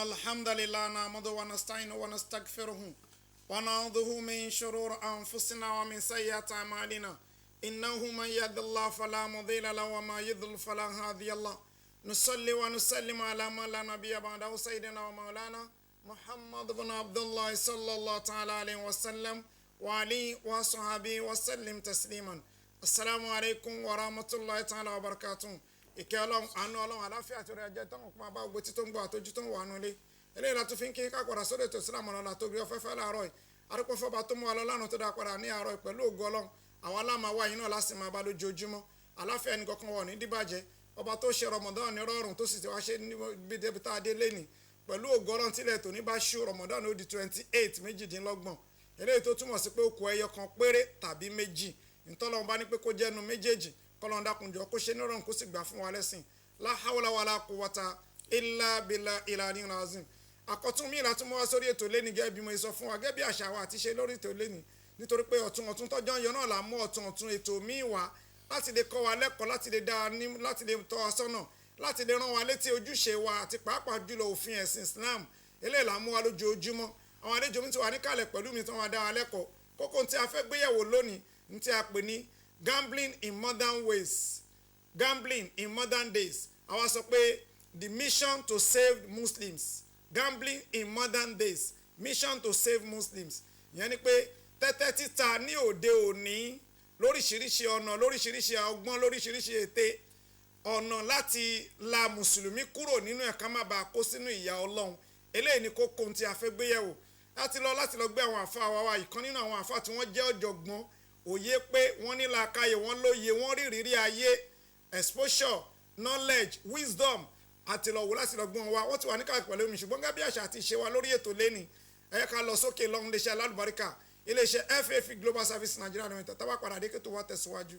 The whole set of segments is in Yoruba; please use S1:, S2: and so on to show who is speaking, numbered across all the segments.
S1: الحمد لله نحمده ونستعينه ونستغفره ونعوذ من شرور أنفسنا ومن سيئات أعمالنا إنه من يهد الله فلا مضل له وما يضلل فلا هادي له نصلي ونسلم على من لا نبي بعده سيدنا ومولانا محمد بن عبد الله صلى الله تعالى عليه وسلم وعليه وصحبه وسلم تسليما. السلام عليكم ورحمة الله تعالى وبركاته. Ìkẹ́ Ọlọ́run, àánú Ọlọ́run, àláfíà àti orí ajé tán kó máa bá gbogbo tí tó ń gbọ́ àtọ́jú tó ń wà nulẹ̀. Eléyìí la tún fi ń kí ká padà sórí ètò Islam ọ̀nà tó gbé ọ̀fẹ́fẹ́ láàárọ̀ yìí. Adúpẹ́ fọba tó mú wa lọ lánàá tó dá padà ní àárọ̀ yìí pẹ̀lú ògo Ọlọ́run. Àwọn aláàmà wa yìí náà láti máa bá lójoojúmọ́. Àláfíà ẹnì kankan wọ̀ ní díbàjẹ́. Ọba tó ṣe Ramadan ní rọrùn tó sì ti wá ṣe níbi débi tá a dé lénìí. Pẹ̀lú ògo Ọlọ́run tílẹ̀ tòní bá ṣú Ramadan ó di 28 méjìdínlọ́gbọ̀n. Eléyìí tó túmọ̀ sí pé ó kù ẹyọ kan péré tàbí méjì. Ntọ́lọ́run bá ní pé kó jẹ́nu méjèèjì kọ́lọ́n dákunjọ kó ṣe nírọ̀rùn kó sì gbà fún wa lẹ́sìn. La hawla wala quwwata illa billahi al-aliyyil azim. Àkọ́tún mi ìlà tún mú wá sórí ètò lẹ́ni gẹ́gẹ́ bí mo sọ fún wa gẹ́gẹ́ bí àṣà wa àti ṣe lórí ètò lẹ́ni, nítorí pé ọ̀tun ọ̀tun tọ́jọ́ ń yọ náà là ń mú ọ̀tun ọ̀tun ètò míì wá láti lè kọ́ wa lẹ́kọ̀ọ́, láti lè dá ní, láti lè tọ́ wa sọ́nà, láti lè rán wa létí ojúṣe wa àti pàápàá jùlọ òfin ẹ̀sìn Islam. Eléyìí là ń mú wa lójoojúmọ́. Àwọn àlejò mi ti wà níkàlẹ̀ pẹ̀lú mi tí wọ́n dá wa lẹ́kọ̀ọ́. Kókó tí a fẹ́ gbéyẹ̀wò lónìí ní tí a pè ní gambling in modern ways, gambling in modern days. Àwa sọ pé the mission to save Muslims, gambling in modern days, mission to save Muslims. Ìyẹn ni pé tẹ́tẹ́ títa ní òde òní lóríṣiríṣi ọ̀nà, lóríṣiríṣi ọgbọ́n, lóríṣiríṣi ète, ọ̀nà láti la mùsùlùmí kúrò nínú ẹ̀ka má bàa kó sínú ìyà Ọlọ́run. Eléyìí ni kókó tí a fẹ́ gbéyẹ̀wò. Láti lọ gbé àwọn àfa wa wá, ìkan nínú àwọn àfa tí wọ́n jẹ́ ọ̀jọ̀gbọ́n, òye pé wọ́n ní làákàyè, wọ́n lóye, wọ́n rí ìrírí ayé, exposure, knowledge, wisdom, àti lọ wò láti lọ gbọ́n wa. Wọ́n ti wà ní káàkiri pẹ̀lú mi, ṣùgbọ́n gẹ́gẹ́ bí àṣà àti ìṣe wa lórí ètò lẹ́ni, ẹ ká lọ sókè lọ́hún iléeṣẹ́ alálùbáríkà, iléeṣẹ́ FAF Global Service Nigeria Limited. Tá bá padà dé, kí tó wá tẹ̀síwájú.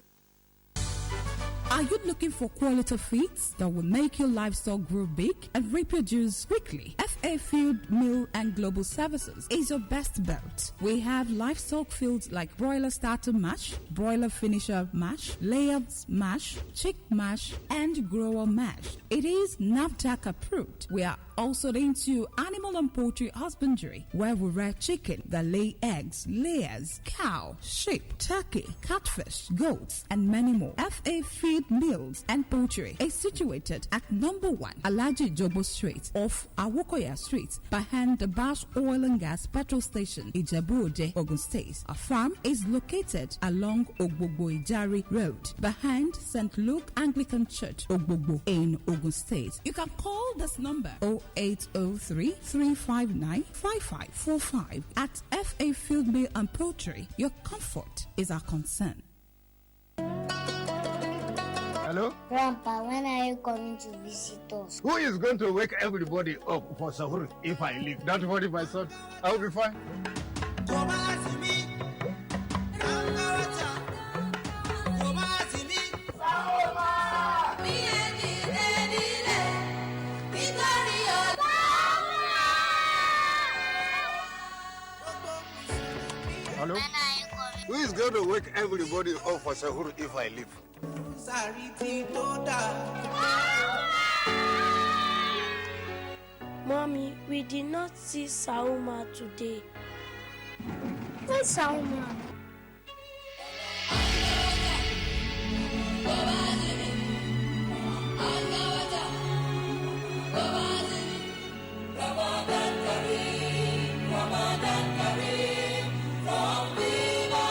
S2: Are you looking for quality feeds that will make your livestock grow big and reproduce quickly? FA Field Mill and Global Services is your best bet. We have livestock feeds like broiler starter mash, broiler finisher mash, layers mash, chick mash, and grower mash. It is NAFDAC approved. We are also into animal and poultry husbandry, where we rear chicken that lay eggs, layers, cow, sheep, turkey, catfish, goats, and many more. FA Feed Mills and Poultry is situated at number 1 Alhaji Jobo Street, off Awokoya Street, behind the Bash Oil and Gas Petrol Station, Ijebu Ode, Ogun State. Our farm is located along Ogbogbo Ijari Road, behind St. Luke Anglican Church, Ogbogbo, in Ogun State. You can call this number 0803 359 5545. At FA Field Mill and Poultry, your comfort is our concern.
S3: Hello?
S4: Grandpa, when are you coming to visit us?
S3: Who is going to wake everybody up for sahur if I leave? Don't worry, my son. I'll be fine.
S5: Gobe azumi, ran ga wata, gobe azumi.
S6: Bí ẹni dé nílẹ̀ nítorí ọ̀la.
S3: Hello?
S4: When are you coming?
S3: Who is going to wake everybody up for sahur if I leave?
S5: Sàrí tí tó dà.
S7: Mommy, we did not see Sauma today.
S4: Where's Salma?
S6: Gobe azumi, an ga wata, gobe azumi. Ramadan Kareem, Ramadan Kareem, from Viva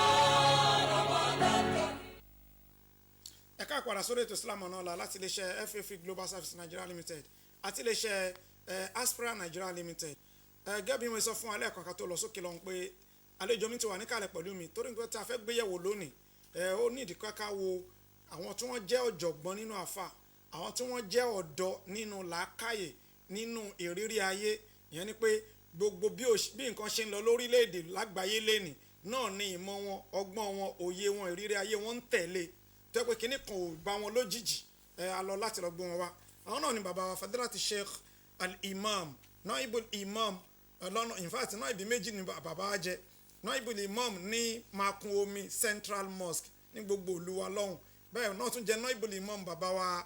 S6: Ramadan Kareem.
S1: Ẹ ká padà sórí ètò Islam ọ̀nà ọ̀la láti iléeṣẹ́ FAF Global Service Nigeria Limited àti iléeṣẹ́ Aspira Nigeria Limited. Gẹ́gẹ́ bí mo sọ fún wa lẹ́ẹ̀kan ká tó lọ sókè lọ́hún pé àlejò mi ti wà níkàlẹ̀ pẹ̀lú mi, torí nǹkan tí a fẹ́ gbéyẹ̀wò lónìí, ó ní ìdí ká wo àwọn tí wọ́n jẹ́ ọ̀jọ̀gbọ́n nínú àfà, àwọn tí wọ́n jẹ́ ọ̀dọ́ nínú làákàyè, nínú ìrírí ayé. Ìyẹn ni pé gbogbo bí nǹkan ṣe ń lọ lórílẹ̀‐èdè lágbàáyé lẹ́nìí náà ni ìmọ̀ wọn, ọgbọ́n wọn, òye wọn, ìrírí ayé wọn ń tẹ̀lé, tó yẹ pé kinní kan ò bá wọn lójijì. Ẹ a lọ láti lọ gbé wọn wá. Àwọn náà ni bàbá wa Fadilati Sheikh Al-Imam Naibul Imam lọ́nà, in fact naibi méjì ni bàbá wa jẹ́, Naibul Imam ní Makun Omi Central Mosque ní gbogbo ìlú wa lọ́hùn. Bẹ́ẹ̀ náà tún jẹ́ Naibul Imam bàbá wa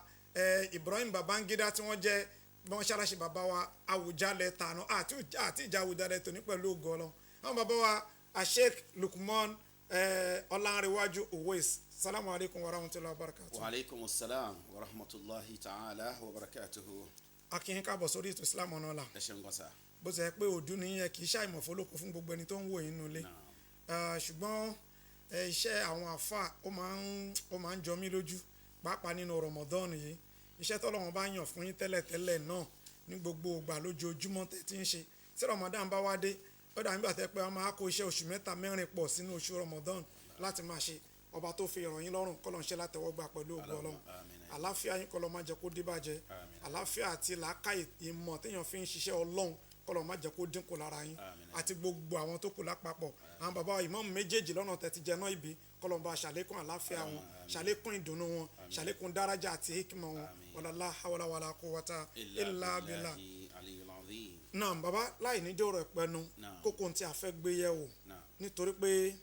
S1: Ibrahim Babangida tí wọ́n jẹ́ Mọ́ṣáláṣí bàbá wa Àwùjalẹ̀ tàná àti ìjà Àwùjalẹ̀ tòní pẹ̀lú ògo Ọlọ́run. Àwọn bàbá wa Sheikh Lukman Ọlánrewájú Uwais, salamu alaykum wa rahmatulahi wa barakatuh.
S8: Wa aleykum salaam wa rahmatulahi ta'ala wa barakatuhu.
S1: A kí yín káàbọ̀ sórí ètò Islam ọ̀nà ọ̀la.
S8: Ẹ ṣeun gan sa.
S1: Bó ṣe pé òdú nìyẹn kì í ṣàìmọ̀ fọlọ́kọ fún gbogbo ẹni tó ń wò yín nulẹ̀, ṣùgbọ́n iṣẹ́ àwọn àfa ó máa ń jọ mí lójú, pàápàá nínú Ramadan yìí. Iṣẹ́ tọ́lọ́run bá yàn fún yín tẹ́lẹ̀tẹ́lẹ̀ náà ní gbogbo ìgbà lójoojúmọ́ tẹ́ ti ń ṣe, tí Ramadan bá wá dé, ó dà nígbà tẹ́ pé wọ́n máa kó iṣẹ́ oṣù mẹ́ta mẹ́rin pọ̀ sínú oṣù Ramadan láti máa ṣe. Ọba tó fi ìròyìn lọ́rùn kọ́lọ́n ṣe látẹ̀wọ́gbà pẹ̀lú ògo Ọlọ́run. Àláfíà yín kọ́lọ́n má jẹ́ kó díbàjẹ́, àláfíà àti làákàyè ìmọ̀ téèyàn fi ń ṣiṣẹ́ Ọlọ́run kọ́lọ́n má jẹ́ kó dínkù lára yín àti gbogbo àwọn tó kù lápapọ̀. Àwọn bàbá ìmáàmù méjèèjì lọ́nà tẹ́tí jẹ náà ibi, kọ́lọ́n bá ṣàlékún àláfíà wọn, ṣàlékún ìdùnnú wọn, ṣàlékún dárájà àti hikima wọn. Wàlálà hawla wàlá quwwata illa billah. Náà bàbá, láì ní dòrò ìpẹnu kókó tí a fẹ́ gbé yẹ̀wò, nítorí pé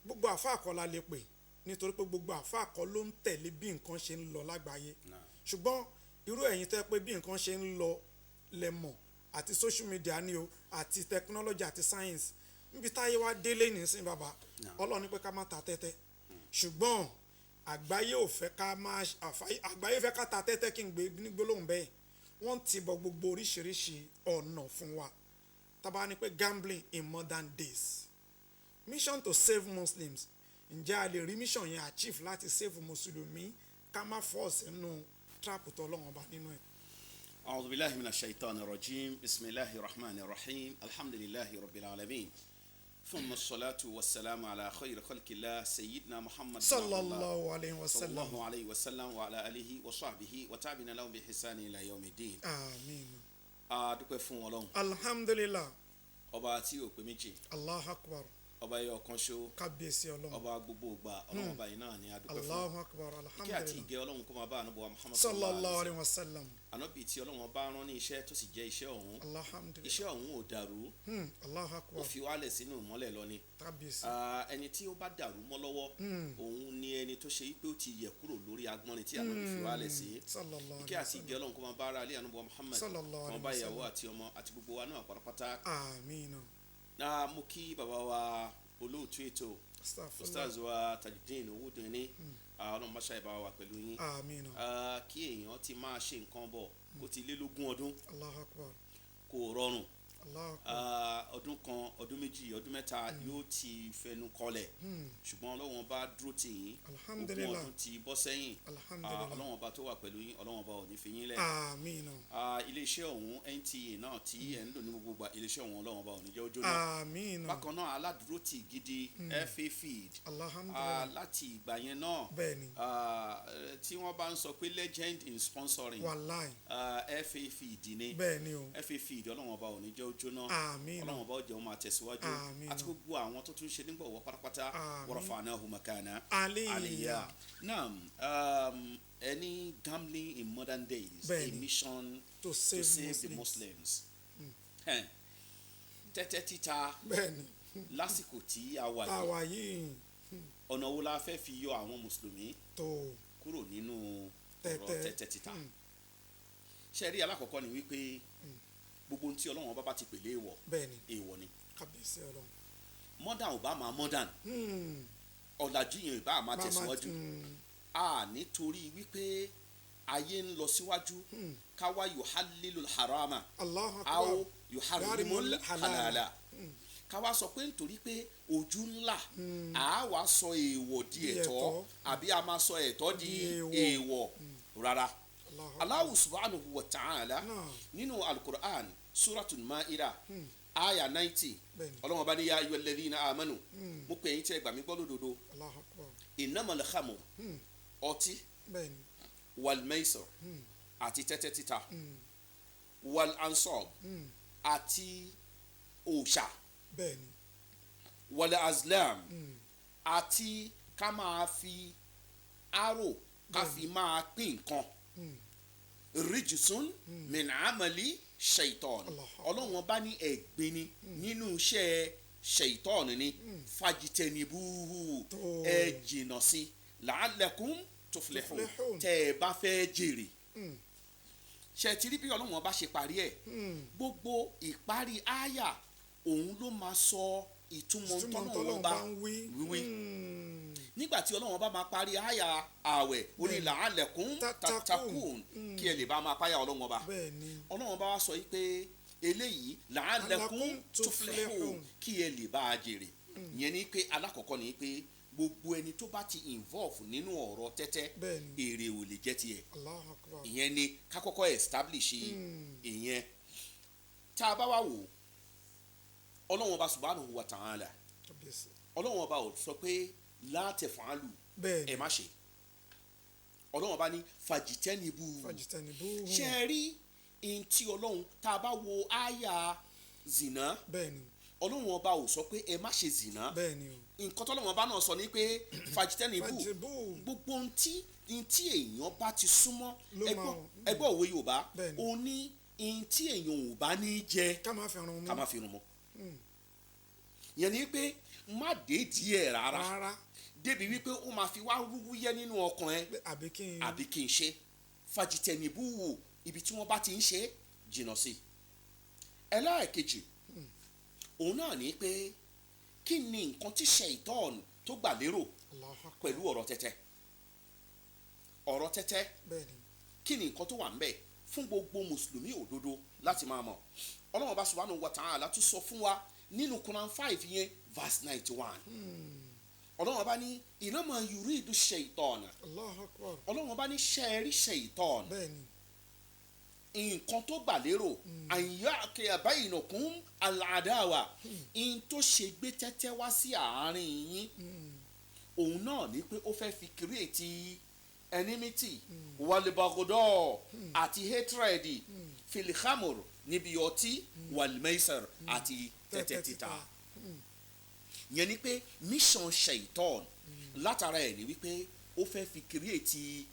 S1: gbogbo àfa kọ́ la lè pè, nítorí pé gbogbo àfa kọ́ ló ń tẹ̀lé bí nǹkan ṣe ń lọ lágbàáyé. Ṣùgbọ́n irú ẹ̀yin tẹ́ pé bí nǹkan ṣe ń lọ lẹ mọ̀, àti social media ni o, àti technology àti science, níbi táyé wá délé nísìn bàbá, Ọlọ́run ní pé ká má ta tẹ́tẹ́. Ṣùgbọ́n àgbáyé ò fẹ́ ká má, àgbáyé fẹ́ ká ta tẹ́tẹ́, kí n gbé ní gbólóhùn bẹ́ẹ̀. Wọ́n ti bọ gbogbo oríṣiríṣi ọ̀nà fún wa. Tá bá ní pé gambling in modern days, mission to save Muslims, ǹjẹ́ a lè rí mission yẹn achieve láti save mùsùlùmí ká má fall sínú trap tó Ọlọ́run ọba nínú ẹ̀?
S8: أعوذ بالله من الشيطان الرجيم، بسم الله الرحمن الرحيم، الحمد لله رب العالمين، ثم الصلاة والسلام على خير خلق الله سيدنا محمد
S1: صلى الله عليه وسلم،
S8: صلى الله عليه وسلم وعلى آله وصحبه وتابعين لهم بإحسان إلى يوم الدين.
S1: آمين.
S8: A dúpẹ́ fún Ọlọ́run.
S1: Alhamdulillah.
S8: Ọba tí ò pé méjì.
S1: Allahu akbar.
S8: Ọba ẹyọ kan ṣo.
S1: Kábíyèsí Ọlọ́run.
S8: Ọba gbogbo ìgbà, Ọlọ́run ọba yìí náà ni a dúpẹ́ fún.
S1: Allahu akbar, alhamdulillah.
S8: Kí àti ìgẹ́ Ọlọ́run kó máa bá ànábì wa Muhammad
S1: sallallahu alayhi wa sallam.
S8: Ànábì tí Ọlọ́run bá rán ní iṣẹ́ tó sì jẹ́ iṣẹ́ ọ̀hún.
S1: Alhamdulillah.
S8: Iṣẹ́ ọ̀hún ò dàrú.
S1: Allahu akbar.
S8: Ó fi wálẹ̀ sínú ìmọ́lẹ̀ lọ ni.
S1: Kábíyèsí.
S8: Ẹni tí ó bá dàrú mọ́ lọ́wọ́, òun ni ẹni tó ṣe pé ó ti yẹ̀ kúrò lórí agbọ́nrin tí ànábì fi wálẹ̀ sí.
S1: Sallallahu
S8: Kí àti ìgẹ́ Ọlọ́run kó máa bá ara ilé ànábì wa Muhammad
S1: sallallahu
S8: kó
S1: alayhi
S8: máa bá
S1: wa
S8: ìyàwó
S1: sallam.
S8: àti ọmọ àti gbogbo wa náà pátápátá.
S1: Àmín.
S8: Na mo kí bàbá wa olóòtú ètò,
S1: Astaghfirullah.
S8: Ustaz wa Tajudeen Owódùnní, Ọlọ́run bá ṣàìbá wa pẹ̀lú yín.
S1: Àmín.
S8: Kí èèyàn ti máa ṣe nǹkan bọ̀ kó ti lé lógún ọdún,
S1: Allahu akbar.
S8: kò rọrùn.
S1: Allahu akbar.
S8: Ọdún kan, ọdún méjì, ọdún mẹ́ta yóò ti fẹnu kọlẹ̀, ṣùgbọ́n Ọlọ́run bá dúró tì yín. Ogún
S1: Alhamdulillah.
S8: ọdún ti bọ́ sẹ́yìn.
S1: Alhamdulillah.
S8: Ọlọ́run ọba tó wà pẹ̀lú yín, Ọlọ́run ọba ò ní fi yín lẹ̀.
S1: Àmín.
S8: Iléeṣẹ́ ọ̀hún NTA náà tí ẹ̀ ń lò ní gbogbo ìgbà, iléeṣẹ́ ọ̀hún Ọlọ́run ọba ò ní jẹ́ ó jóná.
S1: Àmín.
S8: Bákan náà, aládùúró tì gidi FA Feed,
S1: Alhamdulillah.
S8: láti ìgbà yẹn náà,
S1: Bẹ́ẹ̀ni.
S8: tí wọ́n bá ń sọ pé legend in sponsoring,
S1: Wallahi.
S8: FA Feed ni.
S1: Bẹ́ẹ̀ni o.
S8: FA Feed, Ọlọ́run ọba ò ní jẹ́ ó jóná.
S1: Àmín.
S8: Ọlọ́run ọba ó jẹ́ ó máa tẹ̀síwájú.
S1: Àmín.
S8: Àti gbogbo àwọn tó tún ṣe nígbọ̀wọ́ pátápátá.
S1: Àmín.
S8: Warafa'nahu makana
S1: Aliyya.
S8: aliyya. Naam, any gambling in modern days,
S1: Bẹ́ẹ̀ni.
S8: a mission
S1: to save,
S8: to save the
S1: Muslims.
S8: Muslims. Tẹ́tẹ́ títa
S1: Bẹ́ẹ̀ni.
S8: lásìkò tí a wà yìí,
S1: Àwa yìí,
S8: ọ̀nà wo la fẹ́ fi yọ àwọn mùsùlùmí
S1: tó
S8: kúrò nínú ọ̀rọ̀
S1: Tẹ́tẹ́.
S8: tẹ́tẹ́ títa? Ṣe rí, alákọ̀ọ́kọ́ ni wípé gbogbo ohun tí Ọlọ́run ọba bá ti pèlè èèwọ̀,
S1: Bẹ́ẹ̀ni.
S8: èèwọ̀ ni.
S1: Kábíyèsí Ọlọ́run.
S8: Modern ò bá máa modern, ọ̀làjú yẹn ò bá máa tẹ̀síwájú, a nítorí wípé ayé ń lọ síwájú, káwá yuhallilul harama
S1: Allahu akbar.
S8: aw yuharrimul
S1: Yuharrimul halala.
S8: halala, káwá sọ pé nítorí pé ojú ńlá, a wá sọ èèwọ̀ di
S1: Di
S8: ẹ̀tọ́,
S1: ẹ̀tọ́.
S8: àbí a máa sọ ẹ̀tọ́ di
S1: Di èèwọ̀.
S8: èèwọ̀. Rárá.
S1: Allahu akbar.
S8: Allahu subhanahu wa ta'ala,
S1: Naam.
S8: nínú alukur'an, suratul Ma'ida, aya 90,
S1: Bẹ́ẹ̀ni.
S8: Ọlọ́run bá ní ya ayyuhal ladhina amanu, mo pè yín tí ẹ gbà mí gbọ́ lódodo,
S1: Allahu akbar.
S8: innamal khamr, ọtí,
S1: Bẹ́ẹ̀ni.
S8: wal maisir, àti tẹ́tẹ́ títa, wal ansab, àti òòṣà,
S1: Bẹ́ẹ̀ni.
S8: wal azlam, àti ká máa fi arò ká fi máa pín nǹkan, rijsun min amali shaitan.
S1: Allah.
S8: Ọlọ́run bá ní ẹ̀gbin ni nínú iṣẹ́ shaitan ni, fajitẹnibuhu,
S1: Tó.
S8: ẹ jìnnà sí, la'allakum tuflihun,
S1: Tuflihun.
S8: tẹ́ ẹ bá fẹ́ jèrè. Ṣe ti rí bí Ọlọ́run Ọba ṣe parí ẹ̀? Gbogbo ìparí àyà òun ló máa sọ ìtumọ̀
S1: Ìtumọ̀
S8: tọ́lọ́run
S1: tọ́lọ́run
S8: Ọba
S1: bá ń wí.
S8: wíwí. Nígbà tí Ọlọ́run Ọba máa parí àyà ààwẹ̀, ó ní la'allakum
S1: Tattaqun.
S8: tattaqun, kí ẹ lè bá máa páyà Ọlọ́run Ọba.
S1: Bẹ́ẹ̀ ni.
S8: Ọlọ́run Ọba wá sọ yìí pé eléyìí la'allakum
S1: La'allakum
S8: tuflihun,
S1: tuflihun.
S8: kí ẹ lè bá a jèrè. Ìyẹn ni pé alákọ̀ọ́kọ́ ni pé gbogbo ẹni tó bá ti involve nínú ọ̀rọ̀ tẹ́tẹ́,
S1: Bẹ́ẹ̀ ni.
S8: èrè ò lè jẹ́ tiẹ̀.
S1: Allahu Akbar.
S8: Ìyẹn ni ká kọ́kọ́ establish ìyẹn. Tá a bá wá wò, Ọlọ́run Ọba subhanahu wa ta'ala,
S1: Kábíyèsí.
S8: Ọlọ́run Ọba ò sọ pé la taf'alu,
S1: Bẹ́ẹ̀
S8: ẹ
S1: ni.
S8: má ṣe. Ọlọ́run Ọba ní fajitanibu.
S1: Fajitanibu.
S8: Ṣe é rí in tí Ọlọ́run, tá a bá wo àyà zina,
S1: Bẹ́ẹ̀ ni.
S8: Ọlọ́run Ọba ò sọ pé ẹ má ṣe zina.
S1: Bẹ́ẹ̀ ni o.
S8: Nǹkan tọ́lọ́run Ọba náà sọ ni pé fajitanibu.
S1: Fajitanibu.
S8: Gbogbo ohun tí èèyàn bá ti súnmọ́,
S1: Ló
S8: ẹgbọ́ òwe Yorùbá,
S1: Bẹ́ẹ̀ ni.
S8: ó ní ohun tí èèyàn ò bá ní jẹ,
S1: Ká máa fi run mú.
S8: ká má fi rún mọ́. Yẹn ni pé má dé díẹ̀ rárá,
S1: Rárá.
S8: débi wípé ó máa fi wá rúwúyẹ́ nínú ọkàn ẹ,
S1: Pé àbí kí n.
S8: àbí kí n ṣe. Fajitẹnibu wò, ibi tí wọ́n bá ti ń ṣe, jìnnà sí i. Ẹlẹ́ẹ̀kejì òun náà ní pé kí ni nǹkan tí ṣèitọ́ọ̀nù tó gbà lérò
S1: Allahu Akbar.
S8: pẹ̀lú ọ̀rọ̀ tẹ́tẹ́, ọ̀rọ̀ tẹ́tẹ́?
S1: Bẹ́ẹ̀ ni.
S8: Kí ni nǹkan tó wà ńbẹ̀ fún gbogbo mùsùlùmí òdodo láti máa mọ̀? Ọlọ́run Ọba subhanahu wa ta'ala tún sọ fún wa nínú Quran 5 yẹn, verse 91. Ọlọ́run Ọba ní innama yuridu shaytan.
S1: Allahu Akbar.
S8: Ọlọ́run Ọba ní ṣẹ́ẹ̀rí shaytan,
S1: Bẹ́ẹ̀ ni.
S8: nǹkan tó gbà lérò, an yaqi'a bainakum al-adawa, in tó ṣe gbé tẹ́tẹ́ wá sí àárín yín, òun náà ní pé ó fẹ́ fi create enmity, wal-baghdha, àti hatred, fil khamr, níbi ọtí, wal-maisir, àti tẹ́tẹ́ títa. Yẹn ni pé mission shaitan látara ẹ̀ ní wípé ó fẹ́ fi create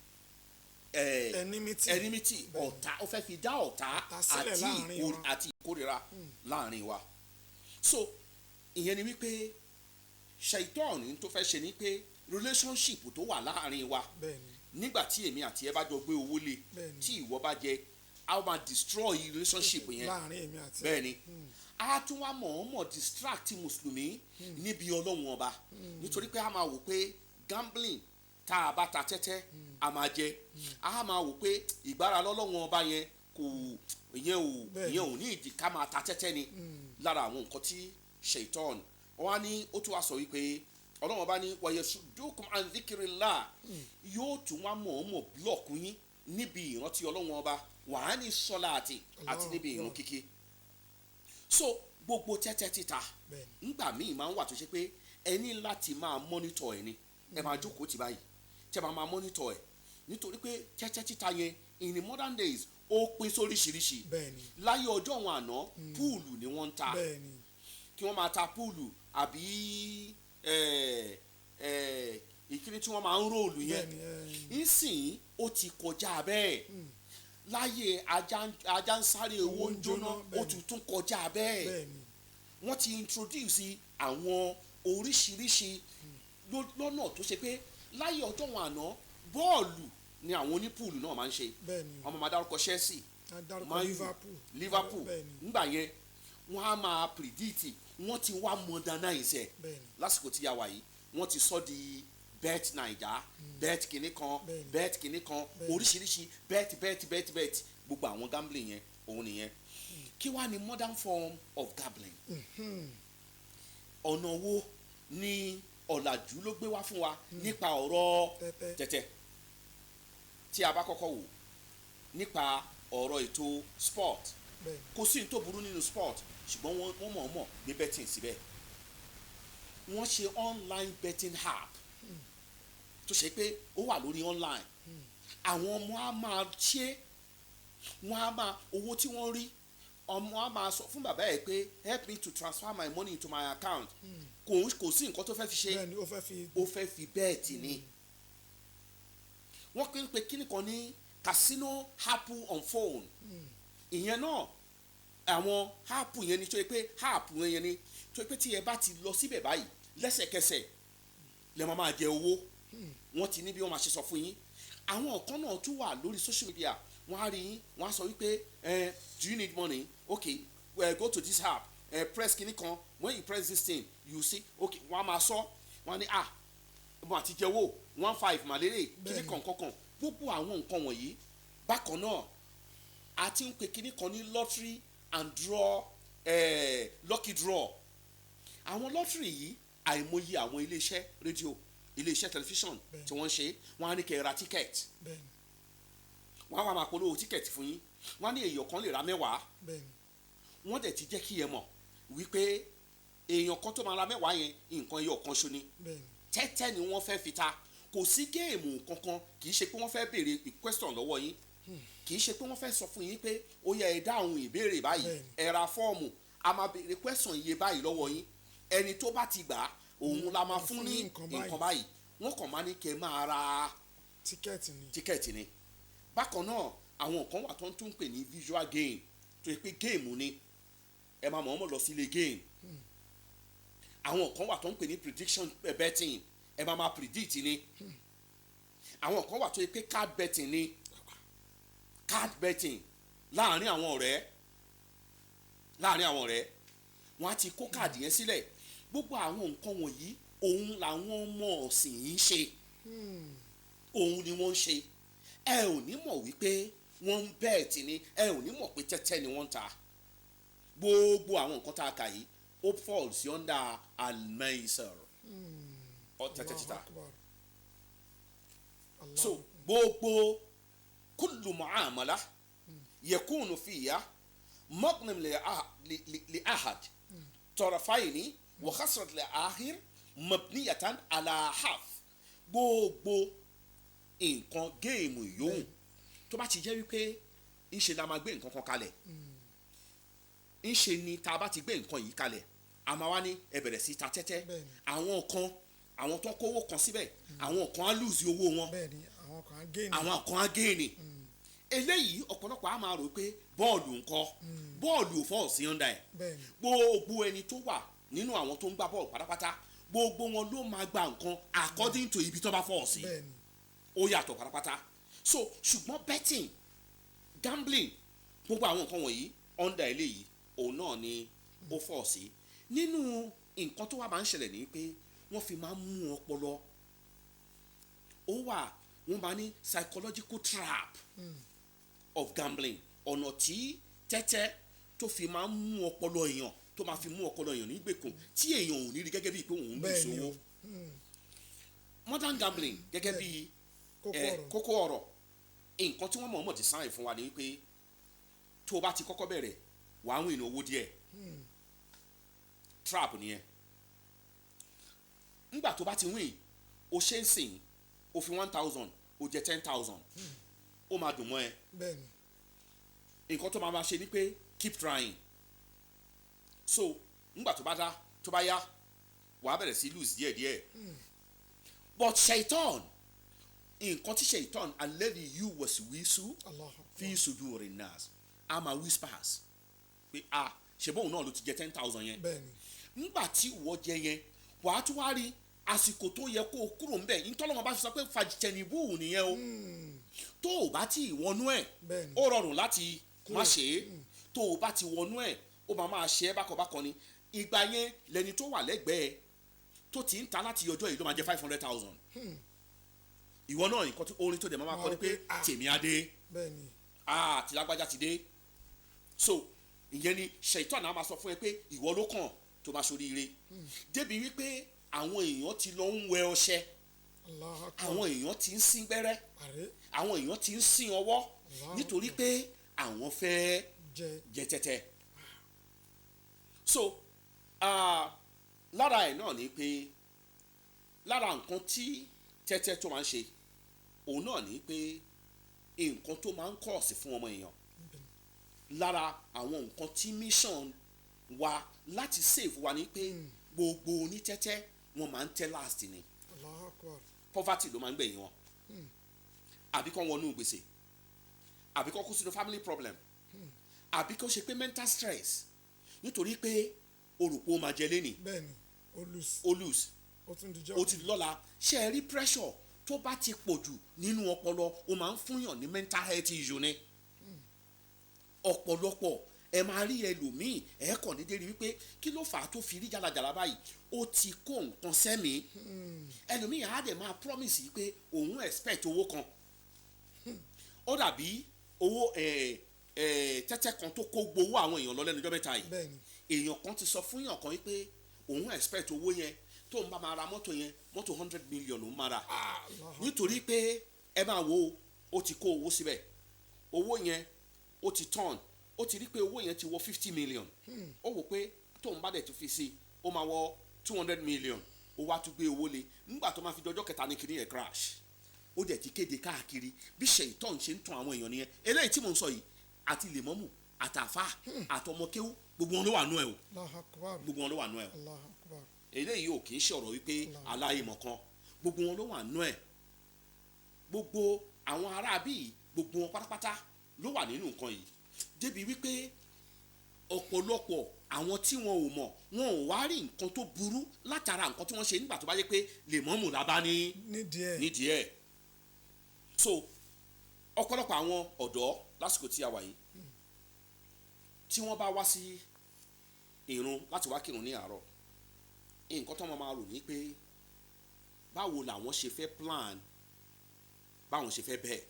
S1: Enmity.
S8: Enmity, ọ̀tá. Ó fẹ́ fi dá ọ̀tá
S1: Ọ̀tá sílẹ̀
S8: àti
S1: láàrin wa.
S8: àti ìkórira láàrin wa. So ìyẹn ni wípé shaitan tó fẹ́ ṣe ni pé relationship tó wà láàrin wa,
S1: Bẹ́ẹ̀ ni.
S8: nígbà tí èmi àti ẹ bá jọ gbé owó lé,
S1: Bẹ́ẹ̀ni.
S8: tí ìwọ bá jẹ, a ó máa destroy relationship yẹn
S1: Láàrin èmi àti.
S8: Bẹ́ẹ̀ ni, a tún wá mọ̀ọ́mọ̀ distract mùsùlùmí níbi Ọlọ́run Ọba, nítorí pé a máa wò pé gambling, tá a bá ta tẹ́tẹ́, a máa jẹ. A máa wò pé ìgbára lọ́lọ́run Ọba yẹn kò ìyẹn ò ìyẹn ò ní ìdí ká máa ta tẹ́tẹ́ ni. Lára àwọn nǹkan tí ṣèitán wọn á ní, ó tún wá sọ wípé Ọlọ́run Ọba ní wayasuddukum an dhikrillah, yóò tún wá mọ̀ọ́mọ̀ block yín níbi ìrántí Ọlọ́run Ọba, wàá ní sọ́láàtì, àti níbi ìrun kíkí. So gbogbo tẹ́tẹ́ títa, ńgbà míì máa ń wà tó ṣe pé ẹ ní láti máa monitor ẹ̀ ni. Ẹ máa jókòó tì báyìí, tẹ́ máa máa monitor ẹ̀, nítorí pé tẹ́tẹ́ títa yẹn in the modern days, ó pín sóríṣiríṣi. Láyé ọjọ́ wọn àná, pool ni wọ́n ń ta, kí wọ́n máa ta pool àbí ìkíni tí wọ́n máa ń roll yẹn. Nsìn ó ti kọjá bẹ́ẹ̀. Láyé ajá ń sáré owó ń jóná, ó ti tún kọjá bẹ́ẹ̀. Wọ́n ti introduce àwọn oríṣiríṣi lọ́nà tó ṣe pé láyé ọjọ́ wọn àná, bọ́ọ̀lù ni àwọn oní pool náà máa ń ṣe. Wọ́n máa dárúkọ Chelsea,
S1: Man U, Liverpool,
S8: Liverpool. Nígbà yẹn, wọ́n á máa predict. Wọ́n ti wá modernize ẹ̀ lásìkò tí a wà yìí. Wọ́n ti sọ di Bet Naija, bet kìíní kan, bet kìíní kan, oríṣiríṣi bet, bet, bet, bet. Gbogbo àwọn gambling yẹn, òun nìyẹn. Kí wá ní modern form of gambling? Ọ̀nà wo ni ọ̀làjú ló gbé wá fún wa nípa ọ̀rọ̀ tẹ́tẹ́? Tí a bá kọ́kọ́ wò nípa ọ̀rọ̀ ètò sport, kò sí ní tó burú nínú sport, ṣùgbọ́n wọ́n mọ̀ọ́mọ̀ gbé betting síbẹ̀. Wọ́n ṣe online betting app tó ṣe pé ó wà lórí online. Àwọn ọmọ á máa ṣe, wọ́n á máa owó tí wọ́n rí, ọmọ á máa sọ fún bàbá ẹ̀ pé, "Help me to transfer my money into my account." Kò sí nǹkan tó fẹ́ fi ṣe.
S1: Bẹ́ẹ̀ni, ó fẹ́ fi.
S8: Ó fẹ́ fi bet ni. Wọ́n pín pé kíni kan ní casino app on phone. Ìyẹn náà, àwọn app yẹn ni tó yẹ pé app yẹn ni tó yẹ pé tí ẹ bá ti lọ síbẹ̀ báyìí, lẹ́sẹ̀kẹsẹ̀ lẹ máa máa jẹ owó. Wọ́n ti ní bí wọ́n máa ṣe sọ fún yín. Àwọn kan náà tún wà lórí social media. Wọ́n á rí yín, wọ́n á sọ wípé, "Do you need money? Okay, well, go to this app, press kinní kan. When you press this thing, you see." Okay, wọ́n á máa sọ, wọ́n á ní, "Ah, mo àti jẹ́wọ́ 1.5 màlérè kinní kan kankan." Gbogbo àwọn nǹkan wọ̀nyí. Bákan náà, a ti ń pe kinní kan ní lottery and draw, lucky draw. Àwọn lottery yìí, àìmọye àwọn iléeṣẹ́ rédíò, iléeṣẹ́ tẹlifíṣàn tí wọ́n ń ṣe. Wọ́n á ní kẹ́ ẹ ra ticket. Wọ́n á wá máa polówó ticket fún yín. Wọ́n á ní èèyàn kan lè ra 10. Wọ́n dẹ̀ ti jẹ́ kí ẹ mọ̀ wípé èèyàn kan tó máa ra 10 yẹn, nǹkan ẹyọ kan ṣo ni. Tẹ́tẹ́ ni wọ́n fẹ́ fi ta. Kò sí game kankan. Kì í ṣe pé wọ́n fẹ́ béèrè question lọ́wọ́ yín, kì í ṣe pé wọ́n fẹ́ sọ fún yín pé ó yẹ ẹ dáhùn ìbéèrè báyìí, ẹ ra fọ́ọ̀mù, a máa béèrè question iye báyìí lọ́wọ́ yín, ẹni tó bá ti gbà á, òun la máa fún ní nǹkan báyìí. Wọ́n kàn máa ní kẹ́ máa ra
S1: ticket ni.
S8: Ticket ni. Bákan náà, àwọn kan wà tó ń tún pè ní visual game, tó yẹ pé game ni, ẹ máa mọ̀ ọ́n mọ̀ lọ sí ilé game. Àwọn kan wà tó ń pè ní prediction betting, ẹ máa máa predict ni. Àwọn kan wà tó yẹ pé card betting ni, card betting láàrin àwọn ọ̀rẹ́, láàrin àwọn ọ̀rẹ́, wọ́n á ti kó káàdì yẹn sílẹ̀. Gbogbo àwọn nǹkan wọ̀nyí, òun làwọn ọmọ ọ̀sìn yìí ń ṣe, òun ni wọ́n ń ṣe. Ẹ ò ní mọ̀ wípé wọ́n ń bet ni, ẹ ò ní mọ̀ pé tẹ́tẹ́ ni wọ́n ń ta. Gbogbo àwọn nǹkan tá a kà yìí, ó fall sí under al-maisir, tẹ́tẹ́ títa. So gbogbo kullu muamala yakunu fiya maghnam li ahad tarafaini wa khasrat li akhir mabniyatan ala haf. Gbogbo nǹkan game yòówù tó bá ti jẹ́ wípé ńṣe la máa gbé nǹkan kan kalẹ̀, ńṣe ni tá a bá ti gbé nǹkan yìí kalẹ̀, a máa wá ní ẹ bẹ̀rẹ̀ sí ta tẹ́tẹ́. Àwọn kan, àwọn tó kówó kan síbẹ̀, àwọn kan á lose owó wọn, àwọn kan á gain. Eléyìí, ọ̀pọ̀lọpọ̀ á máa rò pé bọ́ọ̀lù ńkọ́? Bọ́ọ̀lù ò fall sí under ẹ̀. Gbogbo ẹni tó wà nínú àwọn tó ń gbá bọ́ọ̀lù pátápátá, gbogbo wọn ló máa gba nǹkan according to ibi tó bá fall sí. Ó yàtọ̀ pátápátá. So ṣùgbọ́n betting, gambling, gbogbo àwọn nǹkan wọ̀nyí, under eléyìí òun náà ni ó fall sí. Nínú nǹkan tó wà máa ń ṣẹlẹ̀ ní pé wọ́n fi máa ń mú ọpọlọ ó wà, wọ́n máa ní psychological trap of gambling. Ọ̀nà tí tẹ́tẹ́ tó fi máa ń mú ọpọlọ èèyàn, tó máa fi mú ọpọlọ èèyàn nígbèkùn, tí èèyàn ò ní rí gẹ́gẹ́ bíi pé òun ń lose owó. Modern gambling, gẹ́gẹ́ bíi kókó ọ̀rọ̀, nǹkan tí wọ́n mọ̀ọ́mọ̀ design fún wa ni wípé tó o bá ti kọ́kọ́ bẹ̀rẹ̀, wàá win owó díẹ̀. Trap nìyẹn. Nígbà tó bá ti win, o ṣe ń sìn, o fi 1,000, o jẹ 10,000, ó máa dùn mọ́ ẹ. Nǹkan tó máa ma ṣe ni pé keep trying. So nígbà tó bá dá, tó bá yá, wàá bẹ̀rẹ̀ sí lose díẹ̀díẹ̀. But shaitan, nǹkan tí shaitan alladhi yuwaswisu fi suduri nas, a máa whispers pé, "Ah, ṣe bóun náà ló ti jẹ 10,000 yẹn?" Nígbà tí ìwọ jẹ yẹn, wàá tún wá rí àsìkò tó yẹ kó o kúrò ńbẹ̀. Ntọ́lọ́mọ bá fi sọ pé fajtanibu nìyẹn o. Tó o bá ti wọnú ẹ̀, ó rọrùn láti má ṣe é. Tó o bá ti wọnú ẹ̀, ó máa máa ṣe é bákanbákan ni. Ìgbà yẹn, lẹni tó wà lẹ́gbẹ̀ẹ́ tó ti ń ta láti ọjọ́ yìí ló máa jẹ 500,000. Ìwọ náà, nǹkan tí orin tó dẹ̀ máa máa kọ́ ni pé tèmi á dé, ah, tí lágbájá ti dé. So ìyẹn ni ṣèitán náà máa sọ fún ẹ pé ìwọ ló kàn tó máa ṣoríire, débi wípé àwọn èèyàn ti lọ ń wẹ ọṣẹ, àwọn èèyàn ti ń sín gbẹ́rẹ́, àwọn èèyàn ti ń sín ọwọ́, nítorí pé àwọn fẹ́ jẹ tẹ́tẹ́. So lára ẹ̀ náà ni pé lára nǹkan tí tẹ́tẹ́ tó máa ń ṣe, òun náà ni pé nǹkan tó máa ń cause fún ọmọ èèyàn, lára àwọn nǹkan tí mission wa láti save wa ni pé gbogbo onítẹ́tẹ́, wọ́n máa ń tẹ́ last ni. Poverty ló máa ń gbẹ̀yìn wọn, àbí kán wọnú gbèsè, àbí kán kó sínú family problem, àbí kó ṣe pé mental stress, nítorí pé o rò pé o máa jẹ lẹ́nìí.
S1: Bẹ́ẹ̀ni, o lose.
S8: O lose.
S1: O tún dijọ́.
S8: O ti lọ́la. Ṣé ẹ rí, pressure tó bá ti pọ̀ jù nínú ọpọlọ, o máa ń fúnyàn ní mental health issue ni. Ọ̀pọ̀lọpọ̀ ẹ máa rí ẹlòmíì, ẹ kàn déédéé rí wípé kí ló fà á tó fi rí jàlàjàlà báyìí, ó ti kó nǹkan sẹ́mi. Ẹlòmíì á dẹ̀ máa promise yìí pé òun expect owó kan, ó dàbí owó tẹ́tẹ́ kan tó kó gbowó àwọn èèyàn lọ lẹ́nu ọjọ́ mẹ́ta yìí. Èèyàn kan ti sọ fún èèyàn kan wípé òun expect owó yẹn, tóun bá máa ra mọ́tò yẹn, mọ́tò 100 million lòún máa rà, nítorí pé ẹ máa wo, ó ti kó owó síbẹ̀, owó yẹn ó ti turn, ó ti rí pé owó yẹn ti wọ 50 million. Ó wò pé tóun bá dẹ̀ tún fi sí, ó máa wọ 200 million. Ó wá tún gbé owó lé. Nígbà tó máa fi dọjọ́ kẹta ní kinní yẹn crash. Ó dẹ̀ ti kéde káàkiri. Bí ṣèyítọ́n ṣe ń tún àwọn èèyàn nìyẹn. Eléyìí tí mò ń sọ yìí, àti lèmọ́mù, àtàfà, àtọmọkéwú, gbogbo wọn ló wà nú ẹ o.
S1: Allahu Akbar.
S8: Gbogbo wọn ló wà nú ẹ o.
S1: Allahu Akbar.
S8: Eléyìí ò kì í ṣọ̀rọ̀ wípé aláìmọ̀ kan. Gbogbo wọn ló wà nú ẹ̀. Gbogbo àwọn aráabí yìí, gbogbo wọn pátápátá ló wà nínú nǹkan yìí, débi wípé ọ̀pọ̀lọpọ̀ àwọn tí wọn ò mọ̀, wọn ò wá rí nǹkan tó burú látara nǹkan tí wọ́n ṣe nígbà tó bá yẹ pé lèmọ́mù la bá ní
S1: nídìí ẹ̀.
S8: Nídìí ẹ̀. So ọ̀pọ̀lọpọ̀ àwọn ọ̀dọ́ lásìkò tí a wà yìí, tí wọ́n bá wá sí ìrun láti wá kírun ní àárọ̀, nǹkan tó máa rò ní pé báwo làwọn ṣe fẹ́ plan, báwọn ṣe fẹ́ bet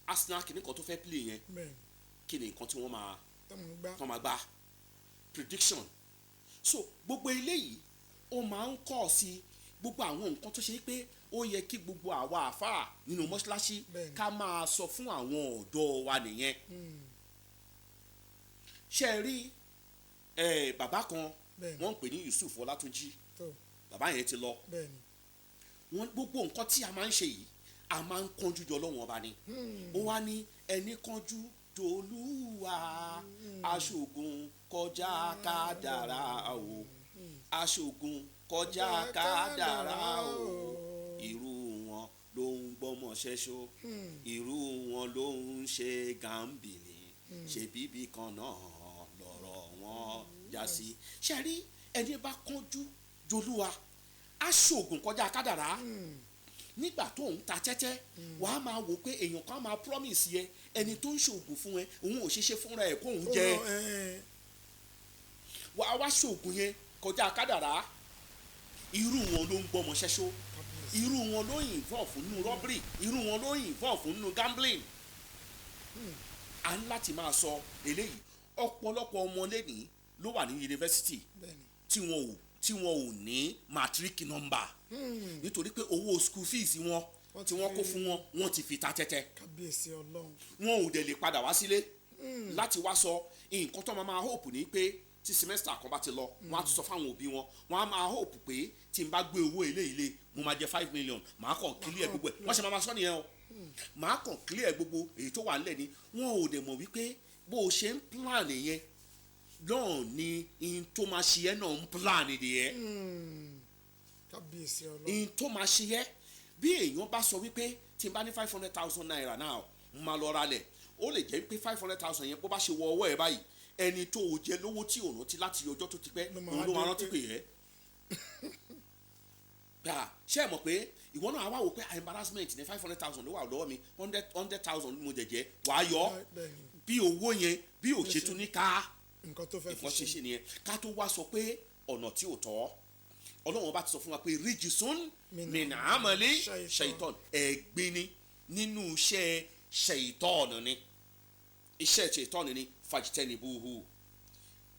S8: Arsenal kìíní kan tó fẹ́ play yẹn, kí ni nǹkan tí wọ́n máa
S1: tọ́mọ̀ gbá.
S8: Tó máa gbá prediction. So gbogbo eléyìí, ó máa ń kọ́ sí gbogbo àwọn nǹkan tó ṣe pé ó yẹ kí gbogbo àwa àfáà nínú mọ́ṣáláṣí ká máa sọ fún àwọn ọ̀dọ́ wa nìyẹn. Ṣe é rí bàbá kan, wọ́n ń pè ní Yusuf Ọlátúnjí. Bàbá yẹn ti lọ. Wọ́n gbogbo nǹkan tí a máa ń ṣe yìí, a máa ń kánjú jọ lọ́wọ́n ọba ni. Ó wá ní ẹni kánjú jolúwa, aṣògùn kọjá kádàrá o, aṣògùn kọjá kádàrá o, irú wọn ló ń gbọ́mọ ṣẹ́ṣó, irú wọn ló ń ṣe gambling, ṣe bíbí kan náà lọ̀rọ̀ wọn já sí. Ṣe rí ẹni bá kánjú jolúwa, aṣògùn kọjá kádàrá, nígbà tó ń ta tẹ́tẹ́, wàá máa wò pé èèyàn kan máa promise yẹ ẹni tó ń ṣoògùn fún ẹ, òun ò ṣeéṣe fúnra ẹ kóun jẹ, wàá wá ṣoògùn yẹn kọjá kádàrá. Irú wọn ló ń gbọ́mọ ṣẹ́ṣó, irú wọn ló involve nínú robbery, irú wọn ló involve nínú gambling. À ń láti máa sọ eléyìí. Ọ̀pọ̀lọpọ̀ ọmọ lẹ́nìí ló wà ní yunifásitì tí wọn ò ní matric number, nítorí pé owó school fees wọn tí wọ́n kó fún wọn, wọ́n ti fi ta tẹ́tẹ́.
S1: Kábíyèsí Ọlọ́run.
S8: Wọn ò dẹ̀ lè padà wá sílé láti wá sọ. Nǹkan tó máa hope ní pé tí semester kan bá ti lọ, wọ́n á tún sọ fáwọn òbí wọn. Wọ́n á máa hope pé tí n bá gbé owó eléyìí lé, mo máa jẹ 5 million, màá kàn clear gbogbo ẹ̀. Wọ́n ṣe máa sọ nìyẹn o, màá kàn clear gbogbo èyí tó wà nílẹ̀ ni. Wọn ò dẹ̀ mọ̀ wípé bó o ṣe ń plan yẹn náà ni in tó máa ṣe ẹ́ náà ń plan nìyẹn.
S1: Kábíyèsí Ọlọ́run.
S8: In tó máa ṣe ẹ́, bí èèyàn bá sọ wípé tí n bá ní ₦500,000 náà, n máa lọ ralẹ̀, ó lè jẹ́ wípé 500,000 yẹn, bó bá ṣe wọ ọwọ́ ẹ̀ báyìí, ẹni tó o jẹ lówó tí ò rántí láti ọjọ́ tó ti pẹ́, òun ló máa rántí pé ẹ́ gbà. Ṣé ẹ mọ̀ pé ìwọ náà wá wò pé embarrassment ní 500,000 ló wà lọ́wọ́ mi, hundred hundred thousand mo jẹ̀jẹ̀ wàá yọ bí owó yẹn bí ò ṣe tún ní ká
S1: nǹkan tó fẹ́ fi
S8: nǹkan ṣe ṣe nìyẹn. Ká tó wá sọ pé ọ̀nà tí ò tọ́, Ọlọ́run bá ti sọ fún wa pé رجس من عمل الشيطان, ẹ̀gbin ni nínú iṣẹ́ ṣèitọ́ọ̀nù ni, iṣẹ́ ṣèitọ́ọ̀nù ni, فاجتنبوه.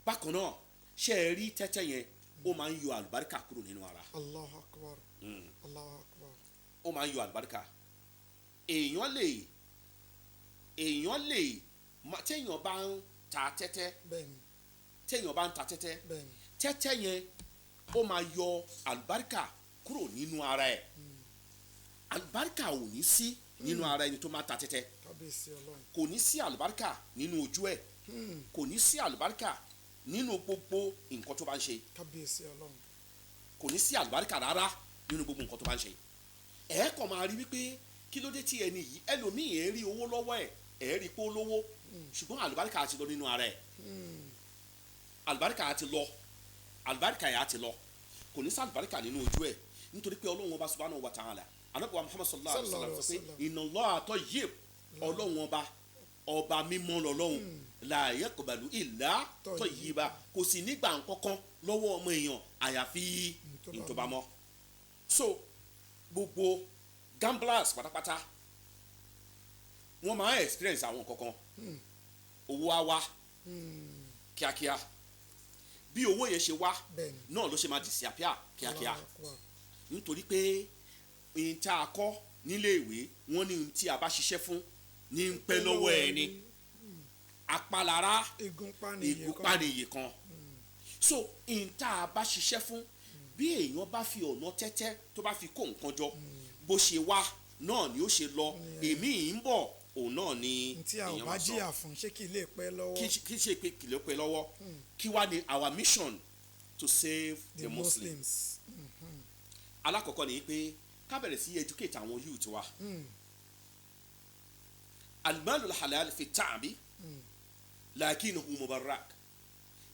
S8: Bákan náà, ṣe é rí tẹ́tẹ́ yẹn, ó máa ń yọ àlùbáríkà kúrò nínú ara.
S1: Allahu Akbar, Allahu Akbar.
S8: Ó máa ń yọ àlùbáríkà. Èèyàn lè téèyàn bá ń ta tẹ́tẹ́, téèyàn bá ń ta tẹ́tẹ́, tẹ́tẹ́ yẹn, ó máa yọ àlùbáríkà kúrò nínú ara ẹ̀. Àlùbáríkà ò ní sí nínú ara ẹni tó máa ta tẹ́tẹ́.
S1: Kábíyèsí Ọlọ́run.
S8: Kò ní sí àlùbáríkà nínú ojú ẹ̀, kò ní sí àlùbáríkà nínú gbogbo nǹkan tó bá ń ṣe.
S1: Kábíyèsí Ọlọ́run.
S8: Kò ní sí àlùbáríkà rárá nínú gbogbo nǹkan tó bá ń ṣe. Ẹ kàn máa rí wípé kí ló dé tí ẹni yìí, ẹlòmíì, ẹ rí owó lọ́wọ́ ẹ̀, ẹ rí pé ó lówó, ṣùgbọ́n àlùbáríkà ti lọ nínú ara ẹ̀. Àlùbáríkà ti lọ, àlùbáríkà yà á ti lọ. Kò ní sí àlùbáríkà nínú ojú ẹ̀, nítorí pé Ọlọ́run Ọba سبحانه وتعالى, Ànábì wa Muhammad صلى الله عليه وسلم sọ pé إن الله طيب, Ọlọ́run Ọba Ọba mímọ́ lọ́lọ́hun, la yaqbalu illa tayyiba, kò sì nígbà nǹkankan lọ́wọ́ ọmọ èèyàn àyàfi ìtòbámọ́. So gbogbo gamblers pátápátá, wọ́n máa ń experience àwọn nǹkankan. Owó á wá kíákíá, bí owó yẹn ṣe wá náà ló ṣe máa disappear kíákíá, nítorí pé ohun tí a kọ́ nílé ìwé, wọ́n ní ohun tí a bá ṣiṣẹ́ fún ní ń pẹ́ lọ́wọ́ ẹni, apalára ìgúnpá ni iye kan. So ohun tá a bá ṣiṣẹ́ fún, bí èèyàn bá fi ọ̀nà tẹ́tẹ́ tó bá fi kó nǹkan jọ, bó ṣe wá náà ni ó ṣe lọ. Èmi ń bọ̀, òun náà ni
S1: tí a ò bá jìyà fún, ṣé kì í lè pẹ́ lọ́wọ́?
S8: Kì í ṣe pé kì í lè pẹ́ lọ́wọ́. Kí wá ni our mission? To save the Muslims. Alákọ̀ọ́kọ́ ni pé ká bẹ̀rẹ̀ sí educate àwọn youth wa. Al-malul halal fi ta'bi lakinnahu mubarak.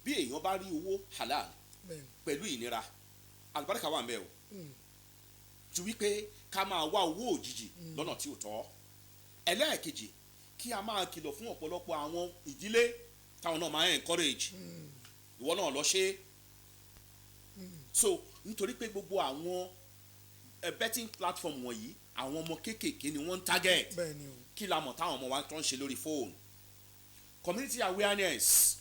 S8: Bí èèyàn bá rí owó halal pẹ̀lú ìnira, alibarika wà ń bẹ̀ o, ju wípé ká máa wá owó òjijì lọ́nà tí ò tọ́. Ẹlẹ́ẹ̀kejì, kí a máa kìlọ̀ fún ọ̀pọ̀lọpọ̀ àwọn ìdílé táwọn náà máa encourage ìwọ náà lọ ṣe. So nítorí pé gbogbo àwọn betting platform wọ̀nyí, àwọn ọmọ kéékèèké ni wọ́n ń target. Kí la mọ̀ táwọn ọmọ wa tó ń ṣe lórí fóònù? Community awareness.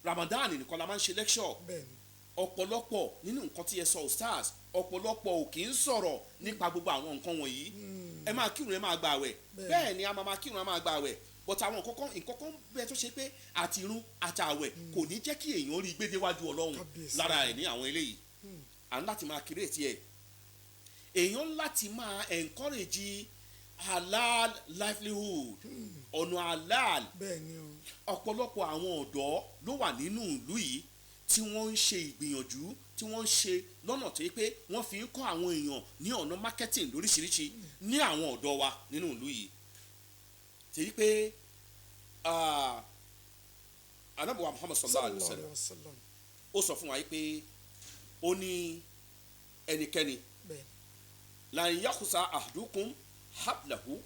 S8: Ramadan nìkan la máa ń ṣe lecture. Ọ̀pọ̀lọpọ̀ nínú nǹkan tí ẹ sọ, stars, ọ̀pọ̀lọpọ̀ ò kì í sọ̀rọ̀ nípa gbogbo àwọn nǹkan wọ̀nyí. Ẹ máa kírun, ẹ máa gba àwẹ̀, bẹ́ẹ̀ ni a máa kírun, a máa gba àwẹ̀, but àwọn nǹkan kan bẹ́ẹ̀ tó ṣe pé àti irun àti àwẹ̀ kò ní jẹ́ kí èèyàn rí gbédéwájú Ọlọ́run lára ẹ̀ ní àwọn eléyìí. À ń láti máa create ẹ̀, èèyàn láti máa encourage halal livelihood, ọ̀nà halal. Ọ̀pọ̀lọpọ̀ àwọn ọ̀dọ́ ló wà nínú ìlú yìí tí wọ́n ń ṣe ìgbìyànjú, tí wọ́n ń ṣe lọ́nà tó yẹ pé wọ́n fi ń kọ́ àwọn èèyàn ní ọ̀nà marketing lóríṣiríṣi ní àwọn ọ̀dọ́ wa nínú ìlú yìí. Tèyí pé Ànábì wa Muhammad sallallahu alayhi wa sallam, ó sọ fún wa yìí pé ó ní ẹnikẹ́ni lan yakusa ahadukum hablahu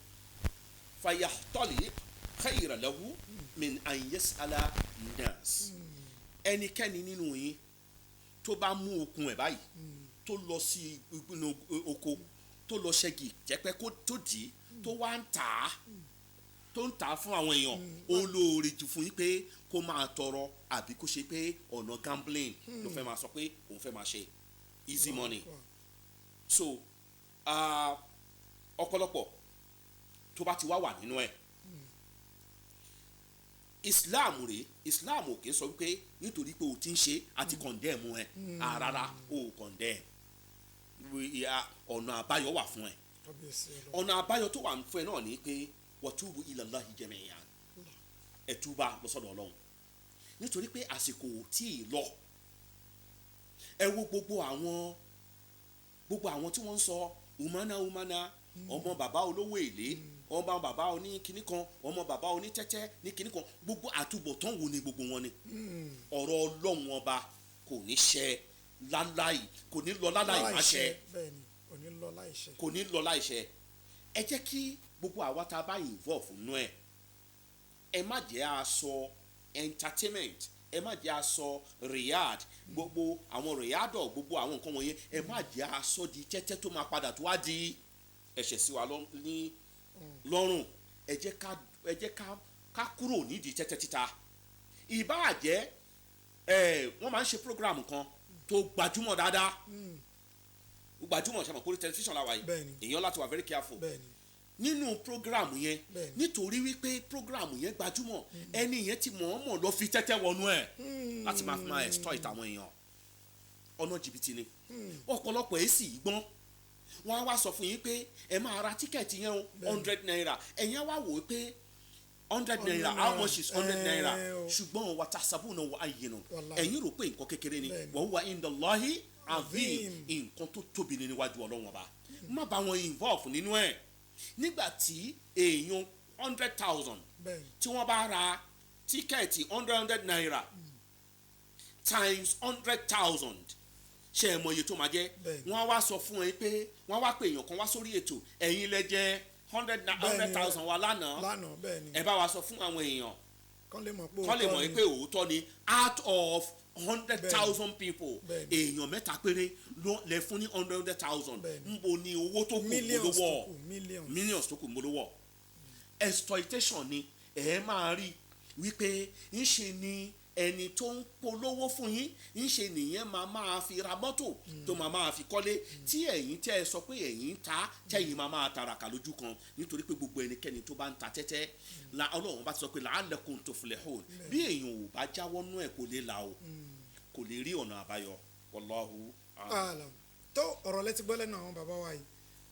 S8: fayahtali khayra lahu min an yas'ala nas. Ẹnikẹ́ni nínú yín tó bá mú okùn ẹ̀ báyìí, tó lọ sí inú oko, tó lọ ṣẹ́gi jẹ́pẹ́ tó dì í, tó wá ń tà á, tó ń tà á fún àwọn èèyàn, ó lóore jù fún yín pé kó máa tọrọ àbí kó ṣe pé ọ̀nà gambling ló fẹ́ máa sọ pé òun fẹ́ máa ṣe easy money. So ọ̀pọ̀lọpọ̀ tó bá ti wá wà nínú ẹ̀, Islam rèé. Islam ò kì í sọ wípé nítorí pé o ti ń ṣe àti condemn ẹ rárá, o condemn. Ọ̀nà àbáyọ wà fún ẹ. Ọ̀nà àbáyọ tó wà fún ẹ náà ni pé watubu ilallahi jami'an, ẹ túbà lọ́sọ̀dọ̀ Ọlọ́run, nítorí pé àsìkò tí ì lọ. Ẹ wo gbogbo àwọn tí wọ́n ń sọ umana umana, ọmọ bàbá olówó èlé, ọmọ bàbá oní kinní kan, ọmọ bàbá oní tẹ́tẹ́ ní kinní kan, gbogbo àtúbọ̀tán wo ni gbogbo wọn ni? Ọ̀rọ̀ Ọlọ́run ọba kò ní ṣẹ láláì, kò ní lọ láláì má ṣẹ, kò ní lọ láì ṣẹ. Ẹ jẹ́ kí gbogbo àwa tá a bá involve nú ẹ̀, ẹ má jẹ́ a sọ entertainment, ẹ má jẹ́ a sọ riyad, gbogbo àwọn riyadọ̀, gbogbo àwọn nǹkan wọ̀nyẹn, ẹ má jẹ́ a sọ di tẹ́tẹ́ tó máa padà tó wá di ẹ̀ṣẹ̀ sí wa ní lọ́rùn. Ẹ jẹ́ ká kúrò nídìí tẹ́tẹ́ títa. Ìbáà jẹ́ wọ́n máa ń ṣe program kan tó gbajúmọ̀ dáadáa, gbajúmọ̀ ṣe mọ̀ pé tẹlifíṣàn la wà yìí, èèyàn láti wà very careful nínú program yẹn, nítorí wípé program yẹn gbajúmọ̀, ẹni yẹn ti mọ̀ọ́mọ̀ lọ fi tẹ́tẹ́ wọnú ẹ̀ láti máa fi máa exploit àwọn èèyàn. Ọ̀nà jìbìtì ni ọ̀pọ̀lọpọ̀ èsì gbọ́n. Wọ́n á wá sọ fún yín pé ẹ máa ra tíkẹ̀tì yẹn o, 100 naira. Ẹ̀yin á wá wò ó pé 100 naira, how much is 100 naira? Ṣùgbọ́n wa tahsabuna wa ayyinu, ẹ̀yin rò pé nǹkan kékeré ni, wa huwa indallahi azim, nǹkan tó tóbi ní níwájú Ọlọ́run ọba. Má bá wọn involve nínú ẹ̀. Nígbà tí èèyàn 100,000 tí wọ́n bá ra tíkẹ́ẹ̀tì 100 naira times 100,000, ṣe é mọ iye tó máa jẹ́? Wọ́n á wá sọ fún ẹ pé wọ́n á wá pé èèyàn kan wá sórí ètò, ẹ̀yin lẹ jẹ́ hundred
S1: Bẹ́ẹ̀ni,
S8: hundred thousand wa lánàá.
S1: Lánàá, bẹ́ẹ̀ ni.
S8: Ẹ bá wa sọ fún àwọn èèyàn
S1: kán lè mọ̀ pé
S8: kọ́ lè
S1: òótọ́
S8: mọ̀
S1: ni.
S8: pé òótọ́ ni. Out of 100,000 people,
S1: Bẹ́ẹ̀ni.
S8: èèyàn mẹ́ta péré ló lẹ fún ní hundred hundred thousand.
S1: Bẹ́ẹ̀ni.
S8: Nbo ni owó tó kù?
S1: Millions
S8: Mo ló
S1: tó
S8: wọ̀
S1: kù, millions.
S8: Millions tó kù, mo ló wọ̀. Exploitation ni. Ẹ máa rí wípé ńṣe ni ẹni tó ń polówó fún yín, ńṣe nìyẹn máa máa fi ra mọ́tò, tó máa máa fi kọ́lé, tí ẹ̀yin tẹ́ ẹ sọ pé ẹ̀yin ń ta, tẹ́yin máa máa tàràkà lójú kan, nítorí pé gbogbo ẹnikẹ́ni tó bá ń ta tẹ́tẹ́ la Ọlọ́run bá ti sọ pé la'allakum tuflihun. Bí èèyàn ò bá jáwọ́ nú ẹ̀, kò lè là o, kò lè rí ọ̀nà àbáyọ. Wallahu a'lam.
S1: Alam. Tó ọ̀rọ̀ lẹ́tí gbọ́ lẹ́nu àwọn bàbá wa yìí.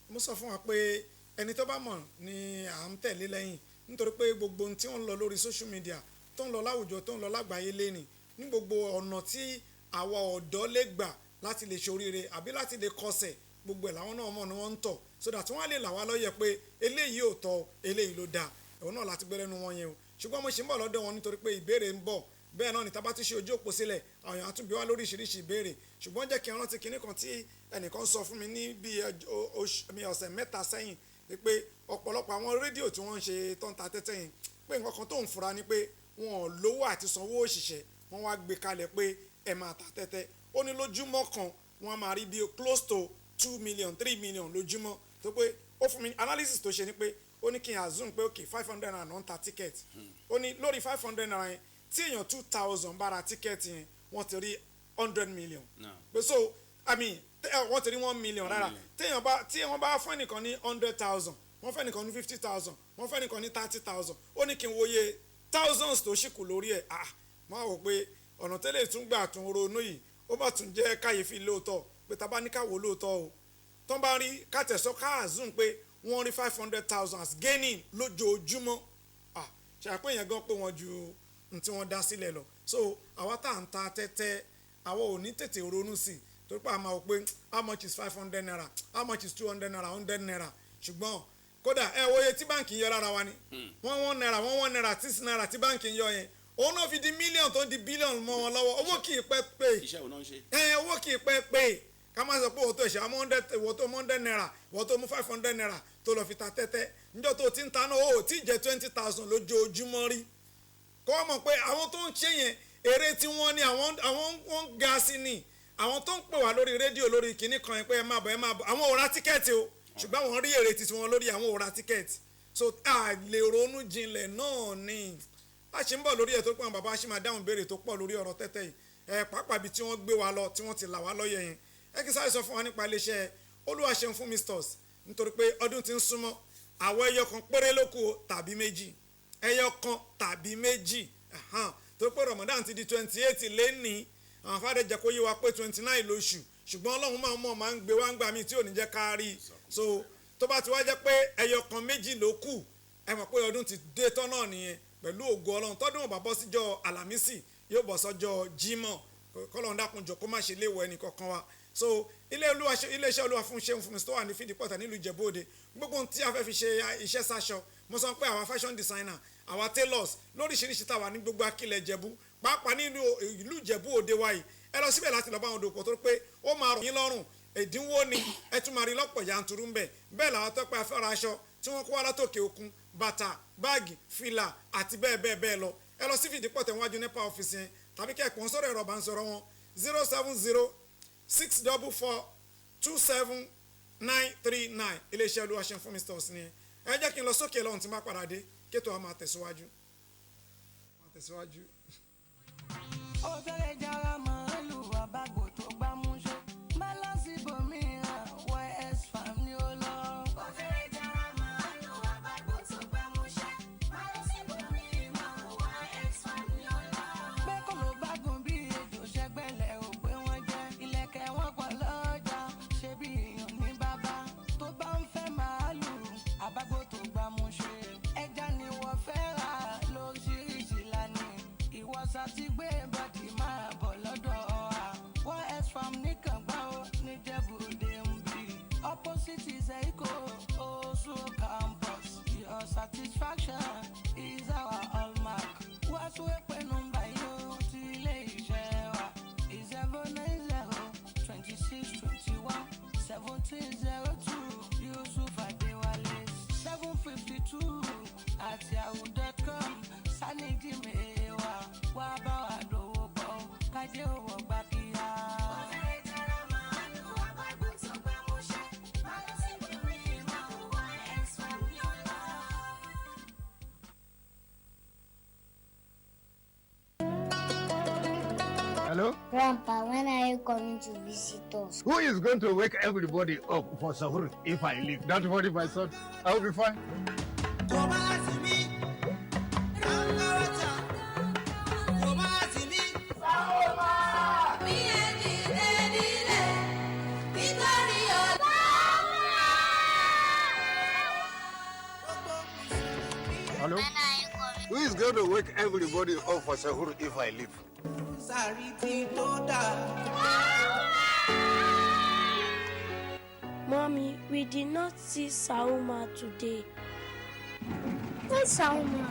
S1: Mo sọ fún wa pé ẹni tó bá mọ̀ ni à ń tẹ̀lé lẹ́yìn, nítorí pé gbogbo ohun tí ó ń lọ lórí social media, tó ń lọ láwùjọ, tó ń lọ lágbàáyé lẹ́nì, ní gbogbo ọ̀nà tí àwa ọ̀dọ́ lè gbà láti lè ṣoríire àbí láti lè kọsẹ̀, gbogbo ẹ̀ làwọn náà mọ̀ ni wọ́n ń tọ̀, so that wọ́n á lè là wá lọ́yẹ̀ pé eléyìí ò tọ́, eléyìí ló dáa. Ẹ̀wọ̀n náà láti gbé lẹ́nu wọn yẹn o. Ṣùgbọ́n mo ṣì ń bọ̀ lọ́dọ̀ wọn, nítorí pé ìbéèrè ń bọ̀. Bẹ́ẹ̀ náà ni tá bá ti ṣe ojú òpó sílẹ̀, àwọn èèyàn á tún bi wá lóríṣiríṣi ìbéèrè. Ṣùgbọ́n jẹ́ kí n rántí kinní kan tí ẹnìkan sọ fún mi ní bí oṣù mi, ọ̀sẹ̀ 3 sẹ́yìn, pé ọ̀pọ̀lọpọ̀ àwọn rédíò tí wọ́n ń ṣe tó ń ta tẹ́tẹ́ yẹn, pé nǹkan kan tó ń fura ni pé wọn ò lówó àti sanwó òṣìṣẹ́. Wọ́n wá gbé kalẹ̀ pé ẹ máa ta tẹ́tẹ́. Ó ní lójúmọ́ kan, wọ́n á máa rí bí close to 2 million, 3 million lójúmọ́. Tó pé ó fún mi analysis tó ṣe ni pé ó ní kí n assume pé, ok, 500 naira náà ń ta ticket. Ó ní lórí 500 naira yẹn, tí èèyàn 2,000 bá ra ticket yẹn, wọ́n ti rí 100 million.
S8: No.
S1: Pé so, I mean, wọ́n ti rí 1 million rárá.
S8: Million.
S1: Téèyàn bá, tí wọ́n bá fún ẹnìkan ní 100,000, wọ́n fẹ́ ẹnìkan ní 50,000, wọ́n fẹ́ ẹnìkan ní 30,000, ó ní kí n wòye thousands tó ṣì kù lórí ẹ̀. Ah, máa wò pé ọ̀nà tẹ́lẹ̀ tún gbà tún ronú yìí, ó bá tún jẹ́ káyéfì lóòótọ́, pé tá a bá ní ká wò lóòótọ́ o, tó ń bá rí kátẹ̀sọ́ ká assume pé wọ́n rí 500,000 as gaining lójoojúmọ́. Ah, ṣàpè yẹn gan pé wọ́n ju n tí wọ́n dá sílẹ̀ lọ. So àwa tá à ń ta tẹ́tẹ́, àwa ò ní tètè ronú sí i, torí pé a máa wò pé how much is 500 naira, how much is 200 naira, 100 naira. Ṣùgbọ́n kódà, ẹ wo iye tí báǹkì ń yọ lára wa ni, one one naira, one one naira, 6 naira tí báǹkì ń yọ yẹn, òun náà fi di mílíọ̀nù tó ń di bílíọ̀nù mọ́ wọn lọ́wọ́. Owó kì í pẹ́ pé.
S8: Iṣẹ́ wo náà ń ṣe?
S1: Ẹ owó kì í pẹ́ pé. Ká má sọ pé ìwọ tó ṣe àwọn hundred, ìwọ tó mú 100 naira, ìwọ tó mú 500 naira tó lọ fi ta tẹ́tẹ́, níjọ́ tó ti ń ta náà, ó tí ì jẹ́ 20,000 lójoojúmọ́ rí. Kó wọ́n mọ̀ pé àwọn tó ń ṣe yẹn, èrè tí wọ́n ní, àwọn wọ́n ń ga sí ni. Àwọn tó ń pè wá lórí rédíò, lórí kinní kan yẹn, pé ẹ máa bọ̀, ẹ máa bọ̀, àwọn ò ra ticket o, ṣùgbọ́n àwọn rí èrè titi wọn lórí àwọn ò ra ticket. So a lè ronú jinlẹ̀ náà ni. A ṣe ń bọ̀ lórí ẹ̀ tó pé àwọn bàbá ṣì máa dáhùn ìbéèrè tó pọ̀ lórí ọ̀rọ̀ tẹ́tẹ́ yìí, ẹ pàápàá ibi tí wọ́n gbé wa lọ, tí wọ́n ti là wá lọ́yẹ̀ yẹn. Ẹ kí sáré sọ fún wa nípa iléeṣẹ́ Olúwaṣeun fún Misters, nítorí pé ọdún ti ń súnmọ́. Àwọn ẹyọ kan péré ló kù o, tàbí méjì, ẹyọ kan tàbí méjì, torí pé Ramadan ti di 28 lẹ́nìí. Àwọn afáàdé jẹ́ kó yé wa pé 29 lóṣù, ṣùgbọ́n Ọlọ́run máa ń mọ̀, máa ń gbé wá ń gbà mí tí ò ní jẹ́ ká rí i. So tó bá ti wá jẹ́ pé ẹyọ kan, méjì ló kù, ẹ mọ̀ pé ọdún ti dé tán náà nìyẹn. Pẹ̀lú ògo Ọlọ́run, tọ́dún ò bá bọ́ síjọ́ Àlàmísì, yóò bọ́ sọ́jọ́ Jímọ̀. Kọ́lọ́run dákun jọ, kó má ṣe léèwọ̀ ẹnì kankan wa. So ilé olúwa, iléeṣẹ́ Olúwa fún ṣeun fún mi tó wà ní Fìdípọ̀tà nílùú Ìjẹ̀bú Òde, gbogbo ohun tí a fẹ́ fi ṣe iṣẹ́ sáṣọ, mo sọ pé àwa fashion designer, àwa tailors lóríṣiríṣi tá a wà ní gbogbo akílẹ̀ Ìjẹ̀bú, pàápàá nínú ìlú Ìjẹ̀bú Òde wa yìí, ẹ lọ síbẹ̀ láti lọ bá wọn dòpọ̀, tó pé ó máa rọ̀ yín lọ́rùn. Ẹ̀dínwó ni, ẹ tún máa rí lọ́pọ̀ yanturu ń bẹ̀. Bẹ́ẹ̀ làwọn tó pẹ́ afẹ́ra aṣọ tí wọ́n kó wá látòkè òkun, bàtà, báàgì, fìlà àti bẹ́ẹ̀ bẹ́ẹ̀ bẹ́ẹ̀ lọ. Ẹ lọ sí Fìdípọ̀tẹ̀ wájú NEPA ọ́fíìsì yẹn, tàbí kí ẹ pọ́n sọ̀rọ̀ ẹ̀rọ bá ń sọ̀rọ̀ wọn, 07064427939. Iléeṣẹ́ Olúwaṣeun fún Mr. ni. Ẹ jẹ́ kí n lọ sókè lọ́hùn, tí n bá padà dé, kétò wa máa tẹ̀síwájú, máa tẹ̀síwájú.
S5: Ó fẹ́rẹ̀ jára màálù àbágbò tó gbámúṣé, má lọ síbòmíràn, YS Farm ni ó lọ.
S6: Ó fẹ́rẹ̀ jára màálù àbágbò tó gbámúṣé, má lọ síbòmíràn, YS Farm ni ó lọ.
S5: Pé kò ló bá gùn bí ejò ṣẹgbẹ́lẹ̀ ò pé wọ́n jẹ́ ìlẹ̀kẹ̀ wọn pọ̀ lọ́jà, ṣe bí èèyàn ní bàbá tó bá ń fẹ́ màálù àbágbò tó gbámúṣé. Ẹja ni wọ́n fẹ́ rà lóríṣiríṣi lánìí, ìwọ́sà ti gbé bọ́dì, máa bọ̀ lọ́dọ̀ wa. YS Farm nìkan gbá ó níjẹ̀bú-Òde ń bì, opposite Zeiko Osu campus. Your satisfaction is our hallmark. Wá sún pé nọ́mbà yóò ti ilé iṣẹ́ wa, 09026211702, Yusuf Adéwálé. 752@yahoo.com sani gmail wa wá bá wa dòwò pọ̀ kájé òwò gbà kíá.
S6: Ọ̀fẹ́ tẹ́ra màálù àbágbó tó gbámúṣé. Má lọ síbòmíì mọ́ YS Farm ni ó lọ.
S3: Hello?
S4: Grandpa, when are you coming to visit us?
S3: Who is going to wake everybody up for sahur if I leave? Don't worry, my son. I'll be fine.
S6: Mi ẹ dìde nílẹ̀ nítorí ọ̀la.
S3: Hello?
S4: When are you coming?
S3: Who is going to wake everybody up for sahur if I leave?
S7: Mommy, we did not see Sauma today.
S4: Where's Salma?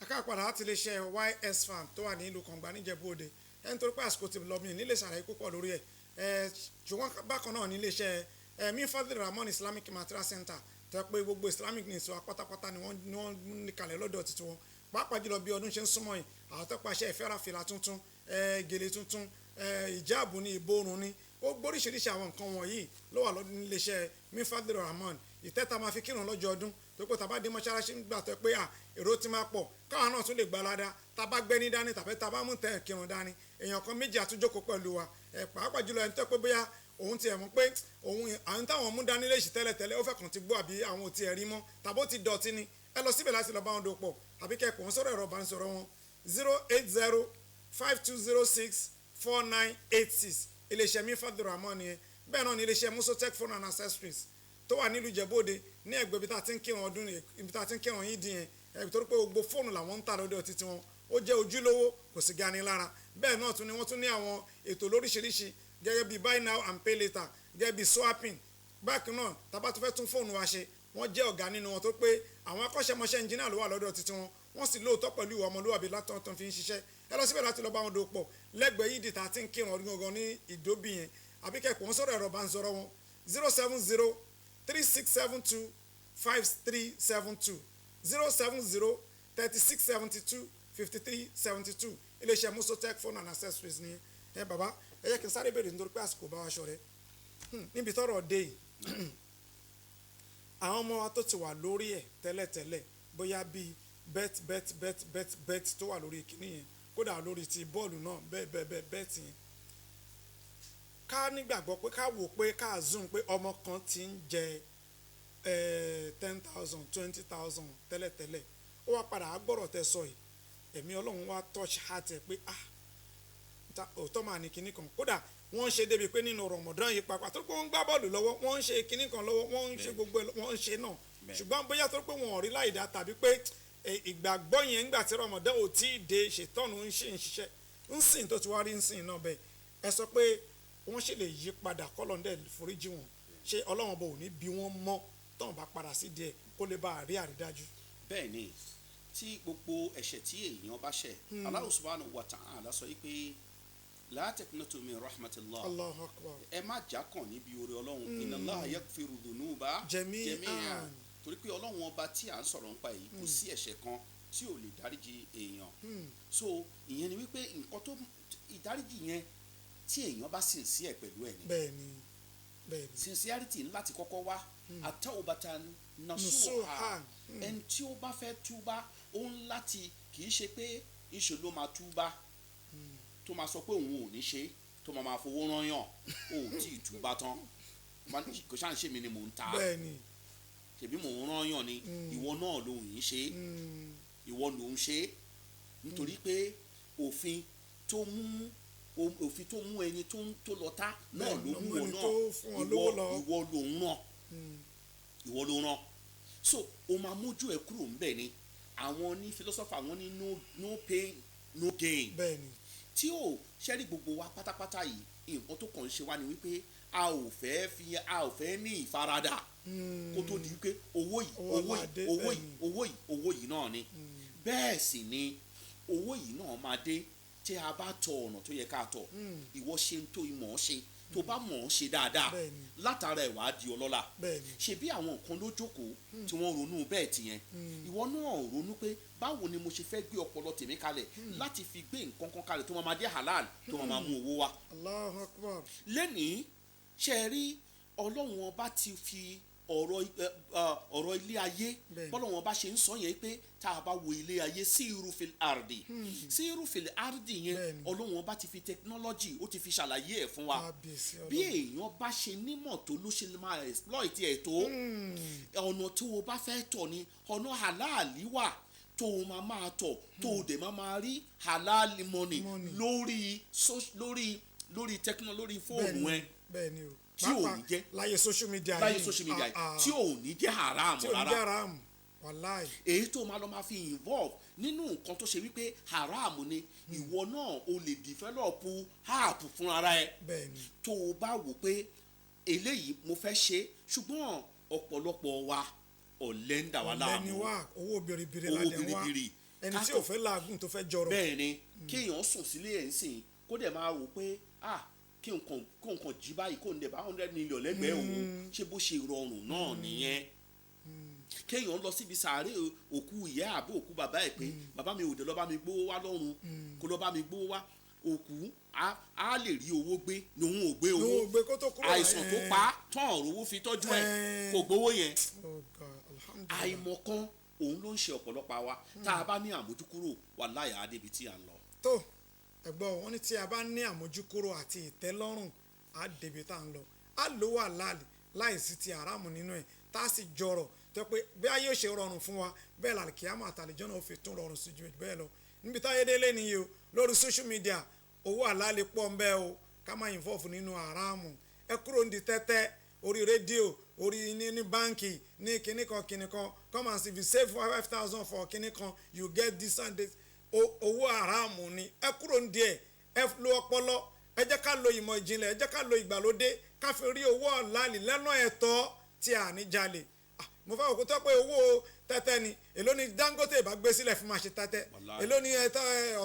S1: Akáàpadà láti iléeṣẹ́ YS Farm tó wà ní ìlú Kàngbá níjẹ̀bú Òde. Ẹni torí pé àsìkò ti lọ, mí nílé ṣàlàyé púpọ̀ lórí ẹ̀ ẹ̀, ṣùgbọ́n bákan náà ní iléeṣẹ́ ẹ̀ Minfadil Rahman Islamic Material Center tó yẹ pé gbogbo Islamic needs wa pátápátá ni wọ́n ní kalẹ̀ lọ́dọ̀ títí wọn, pàápàá jùlọ bí ọdún ṣe ń súnmọ́ yìí, àwọn tó pàṣẹ ìfẹ́ra fìlà tuntun, gèlè tuntun, ìjáàbù ní ìborùn ní ó gbóríṣiríṣi àwọn nǹkan wọ̀nyí ló wà lọ́dún níléeṣẹ́ Minfadil Rahman. Ìtẹ́ta máa fi kírun lọ́jọ́ ọdún tó pé tàbá dé mọ́ṣáláṣí gbà tó pé à èrò ti máa pọ̀, káwọn náà tún lè gba ládàá tá a bá gbẹ́ni dání tàbí tá a bá mú tẹ̀ kírun dání, èèyàn kan méjì àtúnjókòó pẹ̀lú wa ẹ̀, pàápàá jùlọ ẹni tó pé bóyá òun tiẹ̀ mọ̀ pé òun àwọn táwọn mú dání lè ṣì tẹ́lẹ̀tẹ́lẹ̀, ó fẹ́ kàn ti gbọ́ àbí àwọn ò tiẹ̀ rí mọ́ tàbó ti dọ̀tí ni, ẹ lọ síbẹ̀ láti lọ bá wọn dò pọ̀ àbí kẹ́kọ̀ọ́ sọ̀rọ̀ ẹ̀rọ ìbánisọ̀rọ̀ wọn 08052064986. Iléeṣẹ́ Minfadil Rahman nìyẹn. Bẹ́ẹ̀ náà ni iléeṣẹ́ Musotech Phone and Accessories tó wà nílùú Ìjẹ̀bú-Òde ní ẹ̀gbẹ́ ibi tá a ti ń kírun ọdún, ibi tá a ti ń kírun yìí dín yẹn ẹ̀, torí pé gbogbo fóònù làwọn ń tà lọ́dọ̀ títí wọn, ó jẹ́ ojúlówó, kò sì gani lára. Bẹ́ẹ̀ náà tún ni wọ́n tún ní àwọn ètò lóríṣiríṣi gẹ́gẹ́ bí buy now and pay later, gẹ́gẹ́ bí swapping. Bákan náà, tá bá tún fẹ́ tún fóònù wa ṣe, wọ́n jẹ́ ọ̀gá nínú wọn, tó pé àwọn akọ́ṣẹ́mọṣẹ́ engineer ló wà lọ́dọ̀ títí wọn, wọ́n sì lóòótọ́ pẹ̀lú ìwà ọmọlúwàbí látọ̀ tó fi ń ṣiṣẹ́. Ẹ lọ síbẹ̀ láti lọ bá wọn dòpọ̀ lẹ́gbẹ̀ẹ́ yìí dìtà tí ń kírun ọdún gangan ní Ìdóbì yẹn, àbí kẹ́kọ̀ọ́ wọn sọ̀rọ̀ ẹ̀rọ bá ń sọ̀rọ̀ wọn 07036725372, 07036725372. Iléeṣẹ́ Musotech Phone and Accessories ni ẹ. Bàbá, ẹ jẹ́ kí n sáré béèrè nítorí pé àsìkò bá wa ṣọ̀rẹ́. Níbi tọ́rọ̀ dé yìí, àwọn ọmọ wa tó ti wà lórí ẹ̀ tẹ́lẹ̀tẹ́lẹ̀, bóyá bíi bet bet bet bet bet tó wà lórí kinní yẹn, kódà lórí ti bọ́ọ̀lù náà, bẹ́ẹ̀ bẹ́ẹ̀ bẹ́ẹ̀ bet yẹn, ká nígbàgbọ́ pé ká wò pé ká zoom pé ọmọ kan ti ń jẹ 10,000, 20,000 tẹ́lẹ̀tẹ́lẹ̀, ó wá padà á gbọ́rọ̀ tẹ sọ yìí, ẹ̀mí Ọlọ́run wá touch heart ẹ̀ pé ah, òótọ́ máa ní kinní kan. Kódà wọ́n ń ṣe débi pé nínú Ramadan yìí pàápàá, tó pé wọ́n ń gbá bọ́ọ̀lù lọ́wọ́, wọ́n ń ṣe kinní kan lọ́wọ́, wọ́n ń ṣe gbogbo ẹ̀, wọ́n ń ṣe náà, ṣùgbọ́n bóyá tó pé wọn ò rí láìda tàbí pé ìgbàgbọ́ yẹn ńgbà tí Ramadan ò tí ì dé, ṣètọ́nù ń ṣì ń ṣiṣẹ́ ń sìn tó ti wá rí ń sìn náà bẹ́ẹ̀, ẹ sọ pé wọ́n ṣe lè yí padà kọ́lọ́ndẹ̀ foríjì wọn, ṣé Ọlọ́run bò ní bí wọ́n mọ́ tọ́n bá padà sí díẹ̀ kó lè bá a rí àrídájú?
S8: Bẹ́ẹ̀ ni, tí gbogbo ẹ̀ṣẹ̀ tí èèyàn bá ṣẹ̀, Allah subhanahu wa ta'ala sọ yìí pé la taqnatu min rahmatillah.
S1: Allahu akbar.
S8: Ẹ má jákàn níbi oore Ọlọ́run. Inna Allaha yaghfiru dhunuba
S1: jami'an.
S8: Jami'an. Torí pé Ọlọ́run ọba tí à ń sọ̀rọ̀ nípa yìí, kò sí ẹ̀ṣẹ̀ kan tí ò lè dáríjì èèyàn. So ìyẹn ni wípé nǹkan tó ìdáríjì yẹn, tí èèyàn bá sincere pẹ̀lú ẹ̀ ni.
S1: bẹ́ẹ̀ ni bẹ́ẹ̀ ni
S8: Sincerity ńlá ti kọ́kọ́ wá, at-tawbatan nasuha.
S1: Nasuha.
S8: Ẹni tí ó bá fẹ́ túbá, ó ń láti, kì í ṣe pé ìṣe ló máa túbá tó máa sọ pé òun ò ní ṣe, tó máa máa fowó rán yàn, ó ò tí ì túbá tán. Kò ṣáà ń ṣe mí ni mò ń ta,
S1: bẹ́ẹ̀ ni
S8: ṣèbí mò ń rán yàn ni, ìwọ náà ló ń ṣe, ìwọ ló ń ṣe, nítorí pé òfin tó mú ẹni tó ń tó lọ tá náà ló mú
S1: ló mú
S8: wọn
S1: ẹni
S8: náà
S1: tó fún wọn
S8: ìwọ
S1: lówó lọ.
S8: Ìwọ ló ń ràn, ìwọ ló ràn, so o máa mójú ẹ kúrò ńbẹ̀ ni. Àwọn ní philosopher, àwọn ní no pain, no gain.
S1: bẹ́ẹ̀ ni
S8: Tí ò ṣẹ́rí gbogbo wa pátápátá yìí. Nǹkan tó kàn ń ṣe wá ni wípé a ò fẹ́ fi a ò fẹ́ ní ìfaradà kó tó di wípé owó yìí,
S1: Owó
S8: owó
S1: máa dé,
S8: yìí, owó
S1: bẹ́ẹ̀
S8: yìí,
S1: ni.
S8: owó yìí, owó yìí náà ni. Bẹ́ẹ̀ sì ni owó yìí náà máa dé tí a bá tọ ọ̀nà tó yẹ ká tọ̀. Ìwọ ṣe ń tó ìmọ̀ ọ́ ṣe, tó bá mọ̀ ọ́ ṣe dáadáa,
S1: Bẹ́ẹ̀ni.
S8: látara ẹ̀ wàá di ọlọ́lá.
S1: Bẹ́ẹ̀ni.
S8: Ṣe bí àwọn nǹkan ló jókòó tí wọ́n ronú bẹ́ẹ̀ tìyẹn, ìwọ náà ronú pé báwo ni mo ṣe fẹ́ gbé ọpọlọ tèmi kalẹ̀ láti fi gbé nǹkan kan kalẹ̀ tó máa ma dé halal, tó máa ma mú owó wá.
S1: Allahu Akbar.
S8: Lẹ́nìí, ṣe rí, Ọlọ́run Ọba ti fi ọ̀rọ̀ ẹ, ẹ, ọ̀rọ̀ ilé ayé,
S1: Bẹ́ẹ̀ni.
S8: bọ́lọ́run Ọba ṣe ń sọ yẹn pé tá a bá wo ilé ayé, siru fil ardi, siru fil ardi yẹn,
S1: Bẹ́ẹ̀ni.
S8: Ọlọ́run Ọba ti fi technology, ó ti fi ṣàlàyé ẹ̀ fún wa.
S1: Kábíyèsí
S8: Bí
S1: Ọlọ́run.
S8: èèyàn bá ṣe nímọ̀ tó ló ṣe máa exploit ẹ̀ tó. Ọ̀nà tó o bá fẹ́ tọ̀ ni ọ̀nà halali wà tó o máa máa tọ̀, tó o dẹ̀ máa máa rí halali money
S1: Money.
S8: lórí techno, lórí fóònù ẹ,
S1: Bẹ́ẹ̀ni o.
S8: tí ò
S1: Pàápàá
S8: ní jẹ́
S1: láyé social media
S8: láyé
S1: yìí,
S8: social media yìí,
S1: ah, ah,
S8: tí ò ní jẹ́ haram
S1: tí ò ní
S8: rárá.
S1: jẹ́ haram, wàláì.
S8: Èyí tó máa lọ máa fi involve nínú nǹkan tó ṣe wípé haram ni, ìwọ náà o lè develop app fún ara ẹ tó o bá wò pé eléyìí mo fẹ́ ṣe. Ṣùgbọ́n ọ̀pọ̀lọpọ̀ wa, ọ̀lẹ ń dà wá
S1: Ọ̀lẹ ni
S8: láàmú.
S1: wá, owó biribiri
S8: Owó
S1: la dẹ̀ ń wá.
S8: biribiri.
S1: Ẹni tí ò fẹ́ làágùn tó fẹ́ jọrọ.
S8: Bẹ́ẹ̀ ni, kéèyàn sùn sílé ẹ̀ ń sìn, kó dẹ̀ máa wò pé, ah, kí nǹkan kó nǹkan jí báyìí, kó ń dẹ̀ bá 100 million lẹ́gbẹ̀ẹ́ òun. Ṣé bó ṣe rọrùn náà nìyẹn? Kéèyàn lọ síbi sàárè òkú ìyá àbí òkú bàbá ẹ̀ pé, bàbá mi ò dé, lọ́ bá mi gbówó wá lọ́run, kó lọ́ bá mi gbówó wá. Òkú á lè rí owó gbé ni òun ò gbé
S1: Òun
S8: owó.
S1: ò gbé kó tó kúrò.
S8: Àìsàn tó pa á tán, ọ̀rọ̀ owó fi tọ́jú ẹ̀, kò gbowó yẹn.
S1: Oh God, alhamdulillah.
S8: Àìmọ̀kan òun ló ń ṣe ọ̀pọ̀lọpọ̀ wa. Tá a bá ní àmójúkúrò, wàláhì, á débi tí à ń lọ.
S1: Tó ẹ̀gbọ́n wọn ní, tí a bá ní àmójúkúrò àti ìtẹ́lọ́rùn, á débi tá à ń lọ, á lówó àlàálì láìsí ti àràmù nínú ẹ̀, tá a sì jọrọ̀ tó pé bí ayé ò ṣe rọrùn fún wa, bẹ́ẹ̀ làlùkìyàmọ̀ àtàlìjọ́ náà ó fi tún rọrùn sí ju bẹ́ẹ̀ lọ. Níbi táyé délé nìyí o, lórí social media, owó àlàálì pọ̀ ń bẹ́ o. Ká má involve nínú àràmù. Ẹ kúrò ní di tẹ́tẹ́ orí rédíò, orí ní báǹkì, ní kinní kan kinní kan, come and see, if you save 5,000 for kinní kan, you get this and this. Owó àràmù ni, ẹ kúrò ní díẹ̀. Ẹ lo ọpọlọ, ẹ jẹ́ ká lo ìmọ̀ ìjìnlẹ̀, ẹ jẹ́ ká lo ìgbàlódé, ká fi rí owó ọ̀làlì lẹ́nà ẹ̀tọ́ tí a ní jalè. Ah, mo fẹ́ òkú tó pé owó tẹ́tẹ́ ni. Èló ni Dangote bá gbé sílẹ̀ fún máa ṣe tẹ́tẹ́?
S8: Wàláhì.
S1: Èló ni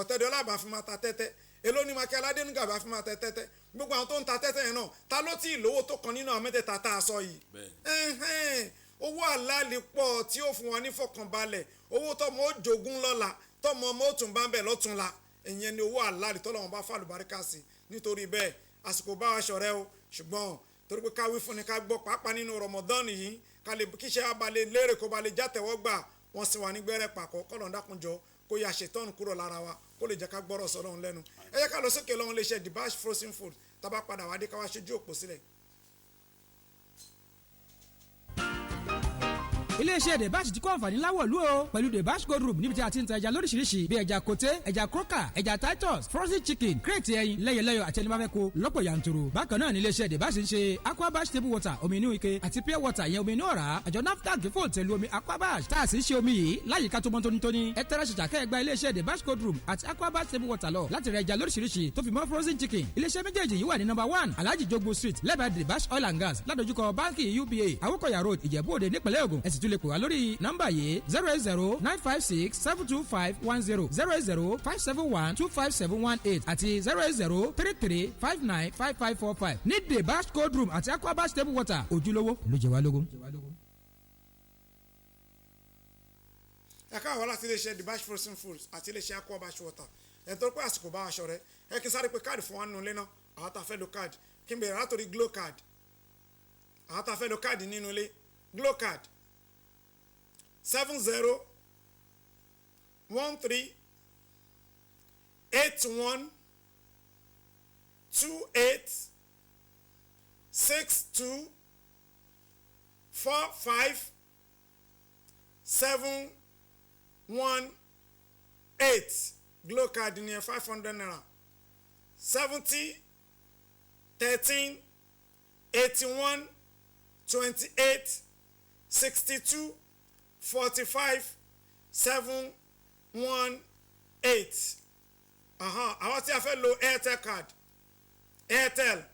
S1: Ọ̀tẹ́dọ́lá bá fi máa ta tẹ́tẹ́? Èló ni Michael Adenuga bá fi máa ta tẹ́tẹ́? Gbogbo àwọn tó ń ta tẹ́tẹ́ yẹn náà, ta ló tí ì lówó tó kan nínú àwọn mẹ́tẹ̀ẹ̀ta tá a sọ yìí? Ẹ̀hẹ́n, owó àlàálì pọ̀ tí ó fún wa ní fọkànbalẹ̀, owó tọmọ ó jogún lọ́la, tọmọ ọmọ ó tún bá ń bẹ̀ lọ́túnla. Ìyẹn ni owó àlàálì tọ́lọ́run bá fàlùbáríkà sí. Nítorí bẹ́ẹ̀, àsìkò bá wa ṣọ̀rẹ́ o, ṣùgbọ́n torí pé ká wí fún ni ká gbọ́, pàápàá nínú Ramadan yìí, ká lè kíṣẹ́ abalẹ̀ lérè, kó balẹ̀ játẹ̀wọ́ gbà. Wọ́n sì wà ní gbẹ́rẹ́ pàkọ́ kọ́lọ̀ ń dákunjọ, kó ya ṣètọ́nù kúrò lára wa, kó lè jẹ́ ká gbọ́rọ̀ sọ́lọ́run lẹ́nu. Ẹ jẹ́ ká lọ sókè lọ́hún lè ṣe Dibash frozen food. Tá bá padà wá dé, ká wá ṣojú òpó sílẹ̀.
S9: Iléeṣẹ́ Debash ti kó àǹfààní láwọ̀lú o pẹ̀lú Debash Gold Room, níbi tí a ti ń ta ẹja lóríṣiríṣi bíi ẹja koté, ẹja croaker, ẹja titus, frozen chicken, crate ẹyin lẹ́yọ̀lẹ́yọ̀ àti ẹni bá fẹ́ kó lọ́pọ̀ yanturu. Bákan náà ní iléeṣẹ́ Debash ń ṣe Aquabash table water, omi inú ike, àti pure water yẹn, omi inú ọ̀rá. Àjọ NAFDAC fòǹtẹ̀ lu omi Aquabash, tá a sì ń ṣe omi yìí láyìíká tó mọ́ tónítóní. Ẹ tẹ́ra ṣàṣà kẹ́ ẹ gba iléeṣẹ́ Debash Gold Room àti Aquabash table water lọ láti ra ẹja lóríṣiríṣi tó fi mọ́ frozen chicken. Iléeṣẹ́ méjèèjì yìí wà ní number 1, Alhaji Jogbo Street, lẹ́bàá Debash Oil and Gas, ládojúkọ báńkì UBA, Àwòkọ̀yà Road, Ìjẹ̀bú Òde, nípìnlẹ̀ Ògùn. Ẹ sì tún lè pè wá lórí nọ́mbà yìí: 08095672510, 08057125718 àti 08033595545. Ní Debash Cold Room àti Aquabash table water, ojúlówó ló jẹ wá lógún.
S1: Ẹ káàwọ́ láti iléeṣẹ́ Dibash frozen foods àti iléeṣẹ́ Aquabash water. Ẹ tó pé àsìkò bá aṣọ rẹ, ẹ kí n sáré pé káàdì fún wa nínú ilé náà. Àwọn tá a fẹ́ lo káàdì, kí n bẹ̀rẹ̀ látòrí Glo card. Àwọn tá a fẹ́ lo káàdì nínú ilé, Glo card: 701381286245 718. Glo card ní ẹ, ₦500. 701381286245 718. Àwọn tí a fẹ́ lo Airtel card. Airtel,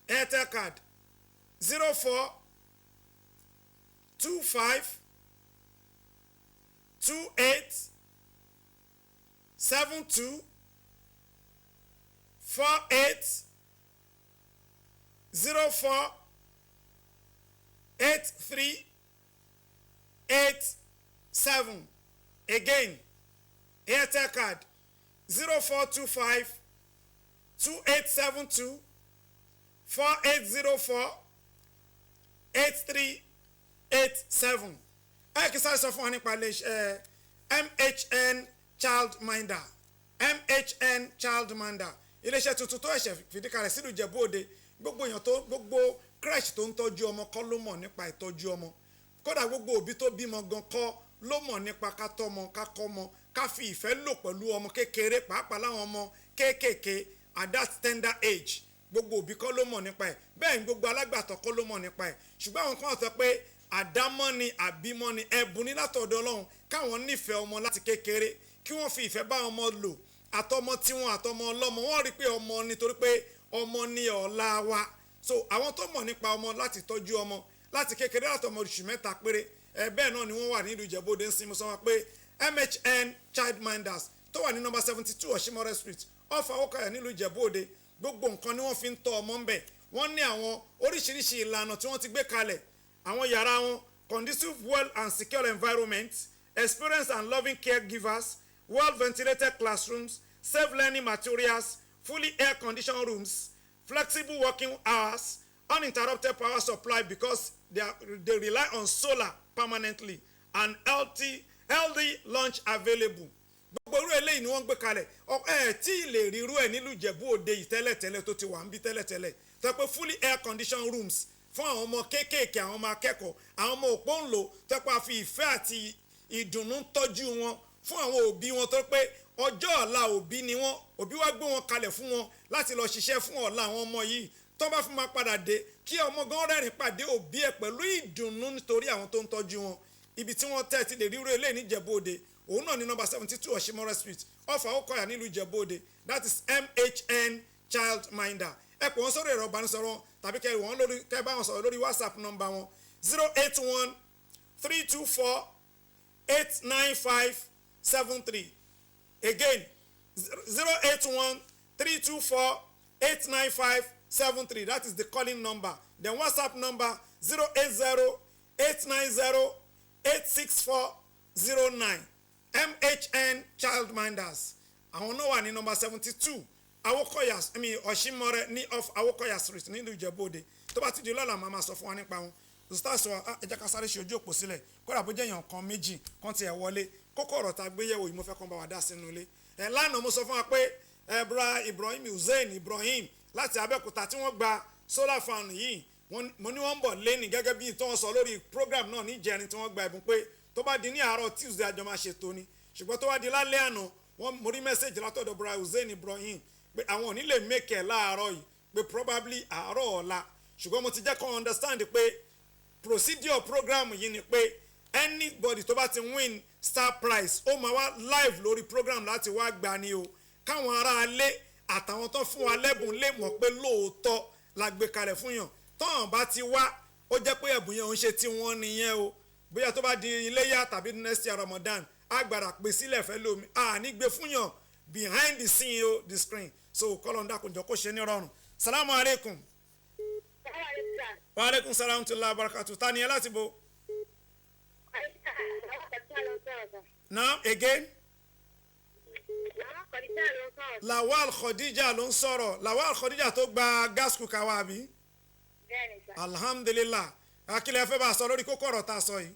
S1: Airtel card, 04 25 28 72 48 04 83 87. Again, Airtel card, 0425 2872 4804 8387. Ẹ kì í sáré sọ fún wa nípa iléeṣẹ́ MHN Childminder. MHN Childminder, iléeṣẹ́ tuntun tó ẹ̀ṣẹ̀ fìdí kalẹ̀ sílùú Ìjẹ̀bú Òde. Gbogbo èèyàn tó, gbogbo crèche tó ń tọ́jú ọmọ kọ́ ló mọ̀ nípa ìtọ́jú ọmọ. Kódà, gbogbo òbí tó bímọ gan kọ́ ló mọ̀ nípa ká tọ́mọ, ká kọ́mọ, ká fi ìfẹ́ lò pẹ̀lú ọmọ kékeré, pàápàá láwọn ọmọ kéékèèké at that tender age. Gbogbo òbí kọ́ ló mọ̀ nípa ẹ̀. Bẹ́ẹ̀ ni gbogbo alágbàtọ́ kọ́ ló mọ̀ nípa ẹ̀. Ṣùgbọ́n àwọn kan sọ pé àdámọ́ ni, àbímọ́ ni, ẹ̀bùn ní látọ̀dọ̀ Ọlọ́run, káwọn nífẹ̀ẹ́ ọmọ láti kékeré, kí wọ́n fi ìfẹ́ bá ọmọ lò, àtọmọ tiwọn, àtọmọ ọlọ́mọ. Wọ́n rí pé ọmọ nítorí pé ọmọ ní ọ̀la wa. So àwọn tó mọ̀ nípa ọmọ, láti tọ́jú ọmọ láti kékeré, látọmọ oṣù 3 péré, ẹ bẹ́ẹ̀ náà ni wọ́n wà nílùú Ìjẹ̀bú Òde ń sinmi. Sọ wọn pé MHN Childminders tó wà ní nọ́mbà 72 Ọ̀ṣimọ́rẹ́ Street, off Awókọ̀yà, nílùú Ìjẹ̀bú Òde, gbogbo nǹkan ni wọ́n fi ń tọ́ ọmọ ń bẹ̀. Wọ́n ní àwọn oríṣiríṣi ìlànà tí wọ́n ti gbé kalẹ̀. Àwọn yàrá wọn: conducive, well and secure environment, experienced and loving caregivers, well ventilated classrooms, safe learning materials, fully air conditioned rooms, flexible working hours, uninterrupted power supply because they rely on solar permanently, and healthy lunch available. Gbogbo irú eléyìí ni wọ́n ń gbé kalẹ̀. Ẹ tí ì lè rí irú ẹ̀ nílùú Ìjẹ̀bú Òde yìí tẹ́lẹ̀tẹ́lẹ̀ tó ti wà ń bí tẹ́lẹ̀tẹ́lẹ̀, tó pé fully air conditioned rooms fún àwọn ọmọ kéékèèké, àwọn ọmọ akẹ́kọ̀ọ́, àwọn ọmọ òpóǹlò, tó pé a fi ìfẹ́ àti ìdùnnú tọ́jú wọn fún àwọn òbí wọn, tó pé ọjọ́ ọ̀la òbí ni wọ́n. Òbí wá gbé wọn kalẹ̀ fún wọn láti lọ ṣiṣẹ́ fún ọ̀la àwọn ọmọ yìí. Tó bá fún ma padà dé, kí ọmọ gan rẹ́rìn pàdé òbí ẹ̀ pẹ̀lú ìdùnnú nítorí àwọn tó ń tọ́jú wọn. Ibi tí wọ́n tẹ́ ti lè ríro eléyìí níjẹ̀bú Òde, òun náà ní nọ́mbà 72 Ọ̀ṣimọ́rẹ́ Street, off Àwòkọ́yà, nílùú Ìjẹ̀bú Òde. That is MHN Childminder. Ẹ pè wọ́n sórí ẹ̀rọ ìbánisọ̀rọ̀ tàbí kẹ́ wọ́n lórí, kẹ́ bá wọn sọ̀rọ̀ lórí WhatsApp nọ́mbà wọn, 08132489573. Again, 08132489573. That is the calling number. Then WhatsApp number, 08089086409. MHN Childminders, àwọn náà wà ní nọ́mbà 72 Awokoya, I mean Ọ̀ṣimọ́rẹ́, ní off Awokoya Street, nílùú Ìjẹ̀bú Òde. Tó bá ti di lọ́la, màá máa sọ fún wa nípa wọn. Ustaz wa, ẹ jẹ́ ká sáré ṣe ojú òpó sílẹ̀, kódà bó jẹ́ èèyàn kan, méjì kan tiẹ̀ wọlé. Kókó ọ̀rọ̀ tá a gbé yẹ̀wò yìí, mo fẹ́ kàn bá wa dá sínú ilé ẹ̀. Lánàá, mo sọ fún wa pé ẹ bra Ibrahim Hussein Ibrahim láti Abẹ́òkúta tí wọ́n gba solar fan yìí, mo ní wọ́n ń bọ̀ lẹ́nì gẹ́gẹ́ bí tí wọ́n sọ lórí program náà níjẹrin tí wọ́n gba ẹ̀bùn, pé tó bá di ní àárọ̀ Tuesday, àjọ máa ṣètò ni. Ṣùgbọ́n tó bá di lálẹ́ àná, wọ́n mo rí message látọ̀dọ̀ bra Hussein Ibrahim pé àwọn ò ní lè make ẹ̀ láàárọ̀ yìí, pé probably àárọ̀ ọ̀la. Ṣùgbọ́n mo ti jẹ́ kó understand pé procedure program yìí ni pé anybody tó bá ti win star prize, ó máa wá live lórí program láti wá gbà ni o, káwọn aráalé àtàwọn tó fún wa lẹ́bùn lè mọ̀ pé lóòótọ́ la gbé kalẹ̀ fún yàn. Tọ́hàn bá ti wá, ó jẹ́ pé ẹ̀bùn yẹn ò ń ṣe tí wọ́n nìyẹn o. Bóyá tó bá di iléyà tàbí next year Ramadan, agbára pè sílẹ̀ fẹ́ lómi, a ní gbé fún yàn behind the scene o, the screen. So kọ́lọ̀ ń dákunjọ kó ṣe ní rọrùn. Salamu aleykum. Wa aleykum salam tula barakatu. Ta ni ẹ láti bo? Now again, Lawal Khadija ló ń sọ̀rọ̀. Lawal Khadija tó gba gas cooker wa, àbí? Alhamdulilah. Akílẹ̀ fẹ́ bá a sọ lórí kókó ọ̀rọ̀ tá a sọ yìí?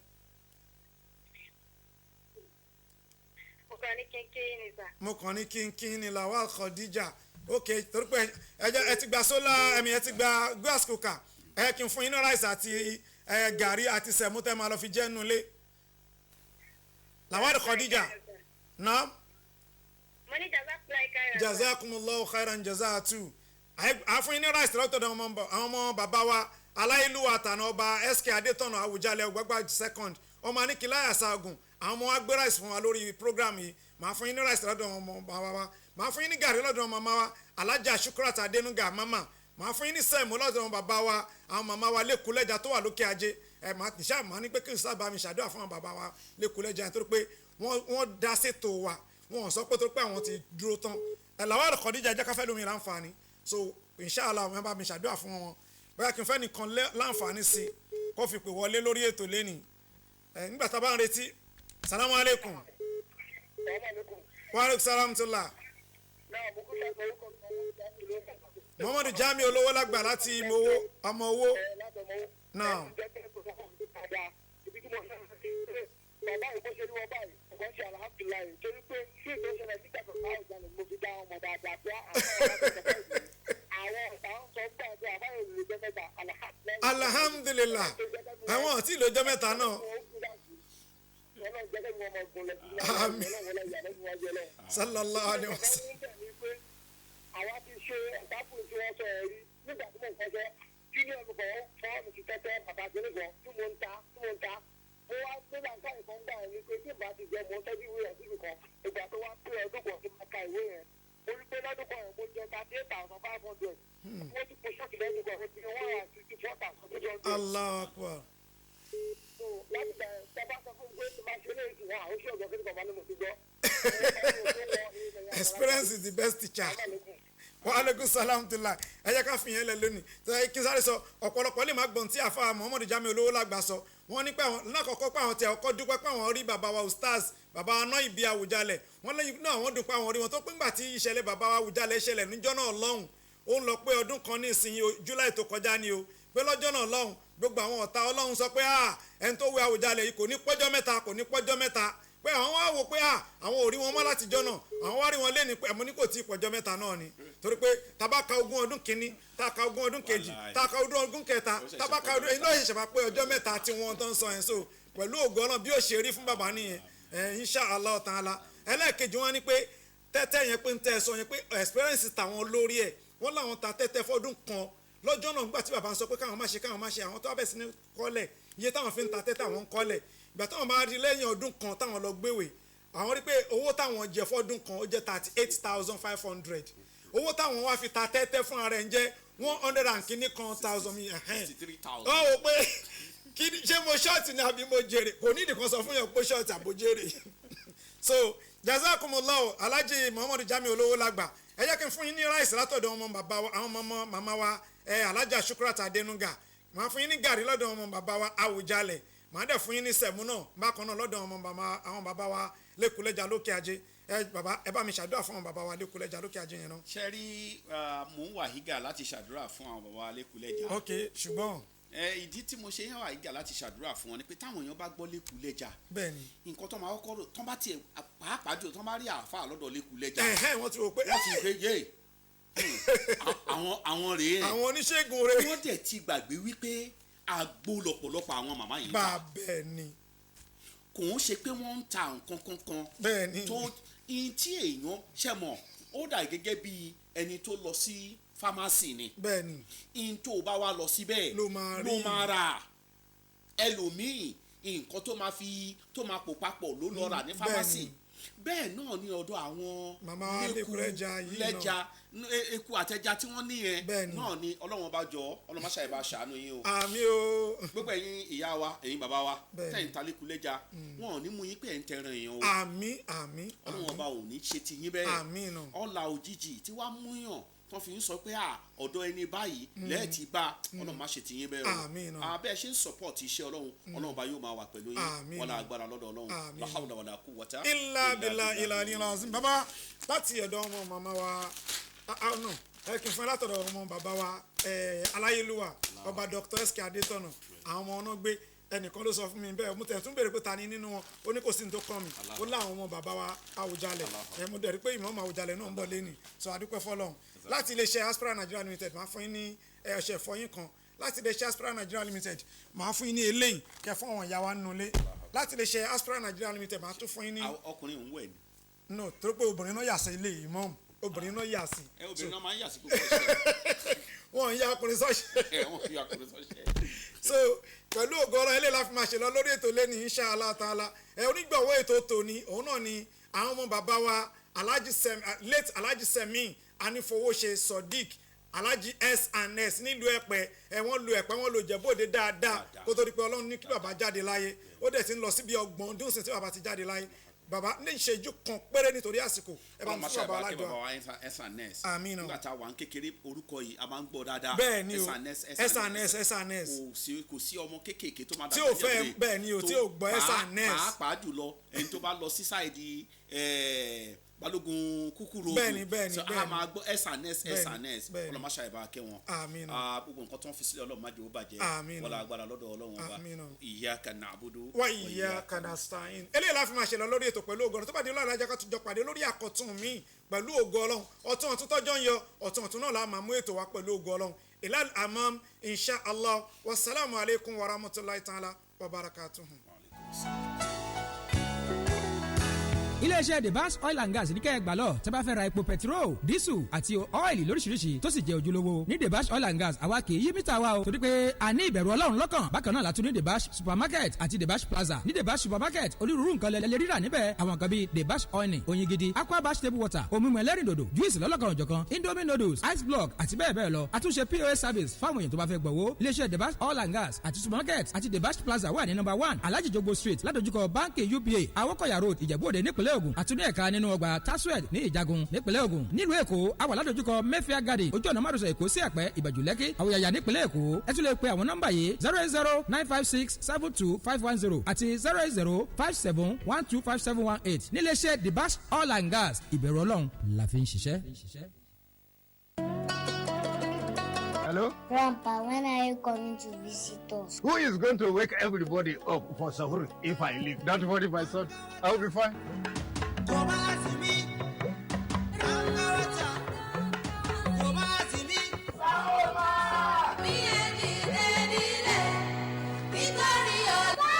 S1: Mo kàn ní kínkín ni. Lawal Khadija, ok, torí pé ẹ ti gba solar, ẹ̀mí ẹ ti gba gas cooker, ẹ kí n fún yín ní rice àti ẹ gàrí àti sẹ̀mú tẹ́ máa lọ fi jẹ́ nulẹ̀. Lawal Khadija, naam. Jazakumullahu khairan jazatu. Àfún yín ní rice lọ́tọ̀dọ̀ àwọn ọmọ bàbá wa aláìlúwa àtànà, ọba SK Adétọ̀nà, Àwùjalẹ̀ Ọgbàgbà second, ọmọ Aníkìláyà Ṣaagun. Àwọn ọmọ wa gbé rice fún wa lórí program yìí. Màá fún yín ní rice lọ́dọ̀ àwọn ọmọ bàbá wa, màá fún yín ní gàrí lọ́dọ̀ ọmọ màmá wa. Alhaja Shukurat Adenuga mama, màá fún yín ní sẹ́ẹ̀mù lọ́dọ̀ àwọn bàbá wa, àwọn màmá wa lẹ́kùlẹ́jà tó wà lókè ajé. Ẹ màá níṣà màá ní pé kí n sábà mi ṣàdúrà fún àwọn bàbá wa lẹ́kùlẹ́jà, nítorí pé wọ́n dá sétò wa, wọ́n sọ pé torí pé àwọn ti dúró tán. Ẹ làwọn àkọ́díjà jẹ́ káfẹ́ lómi láǹfààní. So inshallah wọn bá mi ṣàdúrà fún wọn, bóyá kí n fẹ́ nìkan láǹfààní sí kó fi pè wọlé lórí ètò lẹ́nìí. Ẹ nígbà tá a bá ń retí, salamu aleykum. Wa aleykum salam tula. Muhammadu Jami olówó lágbà láti ìmọ̀wó ọmọ owó náà. Alhamdulillah, àwọn ò tí ì lọ́jọ́ mẹ́ta náà. Àmín. Sallallahu alayhi wa sallam.
S10: Àwa ti ṣe ẹ̀dáfù tí wọ́n sọ ẹ̀ rí nígbà tí mo ń kọjá junior mi kàn fọ́ mi ti tẹ́tẹ́ bàbá àgbẹ̀lẹ̀ kan tí mo ń ta tí mo ń ta mo wá nígbà nǹkan ìkan gbà ẹ̀ ní pé tí ìbá ti jẹ́ mo ń tọ́jú ìwé yẹn síbi kan. Ìgbà tó wá pé ọdún kan tí mo ka ìwé yẹn, mo rí pé lọ́dún kan yẹn mo jẹ 38,500. Mo ti po ṣọ́ọ̀kì lọ́dún kan, mo ti ní 164,200.
S1: Allahu Akbar.
S10: Láti gbà ẹ̀ tẹ́ bá sọ fún mi pé tí máa ṣe léyìí wà ó ṣe ọ̀gbọ́n kí ni bàbá ni mo ti gbọ́.
S1: Experience is the best teacher. Wa aleykum salam tula. Ẹ jẹ́ ká fi yẹn lẹ lónìí. Kí n sáré sọ, ọ̀pọ̀lọpọ̀ lè má gbọ́n tí àfa Muhammadu Jami olówó lágbà sọ. Wọ́n ní pé àwọn lákọ̀ọ́kọ́ pé àwọn tí ọkọ̀ dúpẹ́ pé àwọn rí bàbá wa ustaz, bàbá wa náà ìbí Àwùjalẹ̀. Wọ́n lẹ́yìn náà wọ́n dúpẹ́ àwọn rí wọn tó pé ńgbà tí ìṣẹ̀lẹ̀ bàbá wa Àwùjalẹ̀ ṣẹlẹ̀ níjọ́ náà lọ́hùn. Ó ń lọ pé ọdún kan ní ìsinyìí o, July tó kọjá ni o. Pé lọ́jọ́ náà lọ́hùn, gbogbo àwọn ọ̀tá Ọlọ́run sọ pé ẹni tó wẹ Àwùjalẹ̀ yìí kò ní pọ́jọ́ mẹ́ta, kò ní pọ́jọ́ mẹ́ta. Pé àwọn wá wò pé àwọn ò rí wọn mọ́ láti jọ́ náà, àwọn wá rí wọn lẹ́ni pé àmọ́ ní kò tí ì pọ̀jọ́ mẹ́ta náà ni. Torí pé tabaka ogún ọdún kìíní, taka ogún ọdún kejì, taka ogún ọdún kẹta, tabaka ọdún iná ìṣẹ̀ṣẹ̀ máa pé ọjọ́ mẹ́ta tí wọ́n tó ń sọ yẹn. So pẹ̀lú ògo Ọlọ́run bí ó ṣe rí fún bàbá nìyẹn, insha Allah ta'ala. Ẹlẹ́ẹ̀kejì wọn ni pé tẹ́tẹ́ yẹn pé ń tẹ́ ẹ sọ yẹn pé experience tàwọn lórí ẹ̀, wọ́n láwọn ta tẹ́tẹ́ fọ́dún kan lọ́jọ́ náà nígbà tí bàbá ń sọ pé káwọn má ṣe káwọn má ṣe, àwọn tó wá bẹ̀ sí ní kọ́lẹ̀ iye táwọn fi ń ta tẹ́tẹ́ àwọn ń kọ́lẹ̀. Ìgbà táwọn máa rí lẹ́yìn ọdún kan táwọn lọ gbéwèé, àwọn rí pé owó táwọn jẹ fọ́dún kan ó jẹ́ 38,500. Owó táwọn wá fi ta tẹ́tẹ́ fún ara ẹ̀ ń jẹ́ 100,000 mi.
S8: 63,000.
S1: Ó wò pé ṣé mo ṣọ́ọ̀tì ni àbí mo jèrè, kò ní ìdìkan sọ fún yàn pé ṣọ́ọ̀tì àbò jèrè. So jazakumullahu Alhaji Muhammadu Jami olówó lágbà. Ẹ jẹ́ kí n fún yín ní ráìsì látọ̀dọ̀ ọmọ bàbá wa, àwọn ọmọ màmá wa Alhaja Shukurat Adenuga. Màá fún yín ní gàrí lọ́dọ̀ ọmọ bàbá wa Àwùjalẹ̀. Màá dẹ̀ fún yín ní sẹ̀mú náà bákan náà lọ́dọ̀ ọmọ bàbá àwọn bàbá wa lẹ́kùlẹ́jà lókè ajé. Ẹ bàbá, ẹ bá mi ṣàdúrà fún àwọn bàbá wa lẹ́kùlẹ́jà lókè ajé yẹn náà.
S8: Ṣe rí, mò ń wà hígà láti ṣàdúrà fún àwọn bàbá wa lẹ́kùlẹ́jà.
S1: Ok, ṣùgbọ́n.
S8: Ìdí tí mo ṣe ń wà hígà láti ṣàdúrà fún wọn ni pé táwọn èèyàn bá gbọ́ lẹ́kùlẹ́jà,
S1: bẹ́ẹ̀ni,
S8: nǹkan tó máa kọ́kọ́ rò tán bá tiẹ̀ pàápàá jù tán bá rí àáfàá lọ́dọ̀ lẹ́kùlẹ́jà,
S1: wọ́n ti rò pé
S8: wọ́n ti rò pé yé àwọn rèé,
S1: àwọn oníṣègùn rèé.
S8: Wọ́n dẹ̀ ti gbàgbé wípé àgbo lọ̀pọ̀lọpọ̀ àwọn màmá yìí ta.
S1: Bẹ́ẹ̀ ni.
S8: Kò ń ṣe pé wọ́n ń ta nǹkan kankan.
S1: Bẹ́ẹ̀ ni.
S8: Tó in tí èèyàn ṣe mọ̀, ó dà gẹ́gẹ́ bí ẹni tó lọ sí fámásì ni.
S1: Bẹ́ẹ̀ ni.
S8: In tó bá wá lọ síbẹ̀
S1: ló máa rí,
S8: ló máa rà. Ẹlòmíì nǹkan tó máa fi tó máa pò papọ̀ ló lọ rà ní fámásì. Bẹ́ẹ̀ náà ni ọ̀dọ̀ àwọn
S1: màmá lẹ́kùlẹ́jà yìí náà.
S8: Lẹ́jà eku àtẹja tí wọ́n ní yẹn náà ni Ọlọ́run bá jọ, Ọlọ́run má ṣàìbá ṣàánú yín o.
S1: Àmín o.
S8: Gbogbo ẹ̀yin ìyá wa, ẹ̀yin bàbá wa, tẹ̀yìn ta lẹ́kùlẹ́jà, wọn ò ní mú yín pé ẹ̀ ń tẹran èèyàn o.
S1: Àmín àmín.
S8: Ọlọ́run ọba ò ní ṣe ti yín bẹ́ẹ̀.
S1: Àmín náà.
S8: Ọlà òjijì tí wàá mú yàn tán fi ń sọ pé ọ̀dọ̀ ẹni báyìí lẹ́ẹ̀tì bá, Ọlọ́run má ṣe ti yín bẹ́ẹ̀ o. Abẹ́ ṣe ń support iṣẹ́ Ọlọ́run, Ọlọ́run bá yóò máa wà pẹ̀lú yín, wàlá agbára lọ́dọ̀ Ọlọ́run, la hawla wàlá quwwata
S1: illa billahi ilà azim. Bàbá láti ọ̀dọ̀ ọmọ màmá wa, ẹ kì í fún ẹ látọ̀dọ̀ ọmọ bàbá wa aláyélúwà ọba Dr. S.K. Adétọ̀nà, àwọn ọmọ ọ̀nà gbé ẹnìkan ló sọ fún mi bẹ́ẹ̀, mo tẹ̀ tún béèrè pé ta ni nínú wọn, ó ní kò sí ní tó kàn mí, ó láwọn ọmọ bàbá wa Àwùjalẹ̀. Ẹ mo dẹ̀ rí pé ìmọ̀ọ́mọ̀ Àwùjalẹ̀ náà ń bọ̀ lẹ́nìí, sọ àdúpẹ́ fọlọ́run. Láti iléeṣẹ́ Aspera Nigeria Limited, máa fún yín ní ọṣẹ ìfọyín kan. Láti iléeṣẹ́ Aspera Nigeria Limited, máa fún yín ní eléyìí kẹ fún àwọn ìyá wa nínú ilé. Láti iléeṣẹ́ Aspera Nigeria Limited, máa tún fún yín ní.
S8: Ọkùnrin òun wẹ̀ ni.
S1: No, torí pé obìnrin náà yà sí ilé ìmọ̀ọ́mù, obìnrin náà yà sí.
S8: Ẹ obìnrin náà máa ń yà sí gbogbo ọṣẹ.
S1: Wọ́n ń ya ọkùnrin sọ́ṣẹ́.
S8: Wọ́n ń ya ọkùnrin sọ́ṣẹ́.
S1: So pẹ̀lú ògo Ọlọ́run eléyìí la fi máa ṣe lọ lórí ètò lẹ́ni insha Allah ta'ala. Ẹ onígbọ̀wọ́ ètò tòní òun náà ni àwọn ọmọ bàbá wa Alhaji Semi, late Alhaji Semi Anífowóṣe Sodiq Alhaji S&S nílùú Ẹ̀pẹ́. Ẹ wọ́n lu Ẹ̀pẹ́, wọ́n lu Ìjẹ̀bú-Òde dáadáa kó tó di pé Ọlọ́run ní kí bàbá jáde láyé. Ó dẹ̀ ti ń lọ síbi 30 ọdún sí tí bàbá ti jáde láyé. Bàbá, ní ìṣẹ́jú kan péré nítorí àsìkò, ẹ bá ń fún bàbá aládùn.
S8: Bàbá wa S&S.
S1: Àmín o.
S8: Nígbà tá a wà ń kékeré, orúkọ yìí a máa ń gbọ́ dáadáa.
S1: Bẹ́ẹ̀ ni o.
S8: S&S.
S1: S&S, S&S.
S8: Kò sí ọmọ kéékèèké tó máa
S1: Tí ò fẹ́, bẹ́ẹ̀ ni o, tí ò gbọ́ S&S.
S8: Pàápàá jùlọ ẹni tó bá lọ sí side Balógun Kúkúrú.
S1: Bẹ́ẹ̀ni, bẹ́ẹ̀ni,
S8: So a
S1: bẹ́ẹ̀ni.
S8: máa gbọ́ S&S, S&S.
S1: Bẹ́ẹ̀ni.
S8: Ọlọ́mọ aṣáà ìbá kẹ́ wọn.
S1: Àmín o.
S8: Ah, gbogbo nǹkan tó ń fi sílẹ̀, Ọlọ́run má jẹ́ ó bàjẹ́.
S1: Àmín o.
S8: Wọlé agbára lọ́dọ̀ Ọlọ́run Ọba.
S1: Àmín o.
S8: Iyyaka na'budu
S1: wa iyyaka nasta'in. Eléyìí la fi máa ṣe lọ lórí ètò pẹ̀lú ògo Ọlọ́run. Tó bá di ọlọ́run ajá, ká tún jọ pàdé lórí àkọ́tún mi pẹ̀lú ògo Ọlọ́run. Ọ̀tún ọ̀tún tọ́jọ́ ń yọ, ọ̀tún ọ̀tún náà la máa mú ètò wa pẹ̀lú ògo Ọlọ́run. Ilal amam, insha Allah. Wasalaamu alaykum wa rahmatulahi ta'ala wa barakatuhu.
S9: Iléeṣẹ́ The Bass Oil and Gas ní kẹ́ ẹ gbà lọ tẹ́ bá fẹ́ ra epo petrol, diesel àti oil lóríṣiríṣi tó sì jẹ́ ojúlówó. Ní The Bass Oil and Gas, àwa kì í yí mítà wa o, torí pé a ní ìbẹ̀rù Ọlọ́run lọ́kàn. Bákan náà látún ní The Bass Supermarket àti The Bass Plaza. Ní The Bass Supermarket, onírúurú nǹkan lẹ lè rírà níbẹ̀. Àwọn nǹkan bíi The Bass oil, oyin gidi, Aqua Bass table water, omi mu ẹlẹ́rìndòdò, juice lọ́lọ́kan òjọ̀kan, Indomie noodles, ice block àti bẹ́ẹ̀ bẹ́ẹ̀ lọ. Àtúnṣe POS service fáwọn èèyàn tó bá fẹ́ gbọ̀wó. Iléeṣẹ́ The Bass Oil and Gas àti Supermarket àti The Bass Plaza wà ní number 1, Alhaji Jogbo Street, ládojúkọ báńkì UBA, Awọ́kọ̀yà Road, Ìjẹ̀bú-Òde, nípìnlẹ̀ Ògùn, àti ní ẹ̀ka nínú ọgbà Taswed ní Ìjagun, nípìnlẹ̀ Ògùn. Nílùú Èkó, a wà ládojúkọ Mayfair Garden, ojú ọ̀nà márosẹ̀ Èkó sí Ẹ̀pẹ́, Ìbàjú Lẹ́kì, Àwòyàyà, nípìnlẹ̀ Èkó. Ẹ tún lè pe àwọn nọ́mbà yìí: 08095672510 àti 08057125718. Níléeṣẹ́ The Bass Oil and Gas, ìbẹ̀rù Ọlọ́run la fi ń ṣiṣẹ́.
S3: Hello?
S4: Grandpa, when are you coming to visit us?
S3: Who is going to wake everybody up for sahur if I leave? Don't worry, my son. I'll be fine.
S5: Gobe azumi, ran ga wata, gobe azumi.
S6: Bí ẹni dé nílẹ̀, nítorí ọ̀la.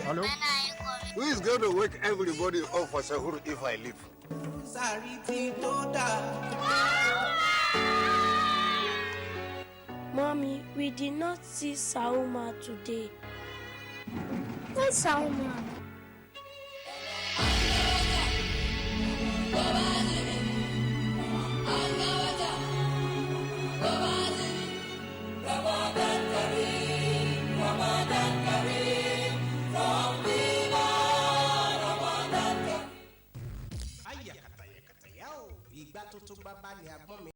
S3: Hello?
S4: When are you coming?
S3: Who is going to wake everybody up for sahur if I leave?
S5: Sàrí tí tó dáa.
S7: Mommy, we did not see Sauma today.
S4: Where's Salma?
S5: Ayakata yakata yá o, ìgbà tó tó gbá bá ní agbọ́n mi.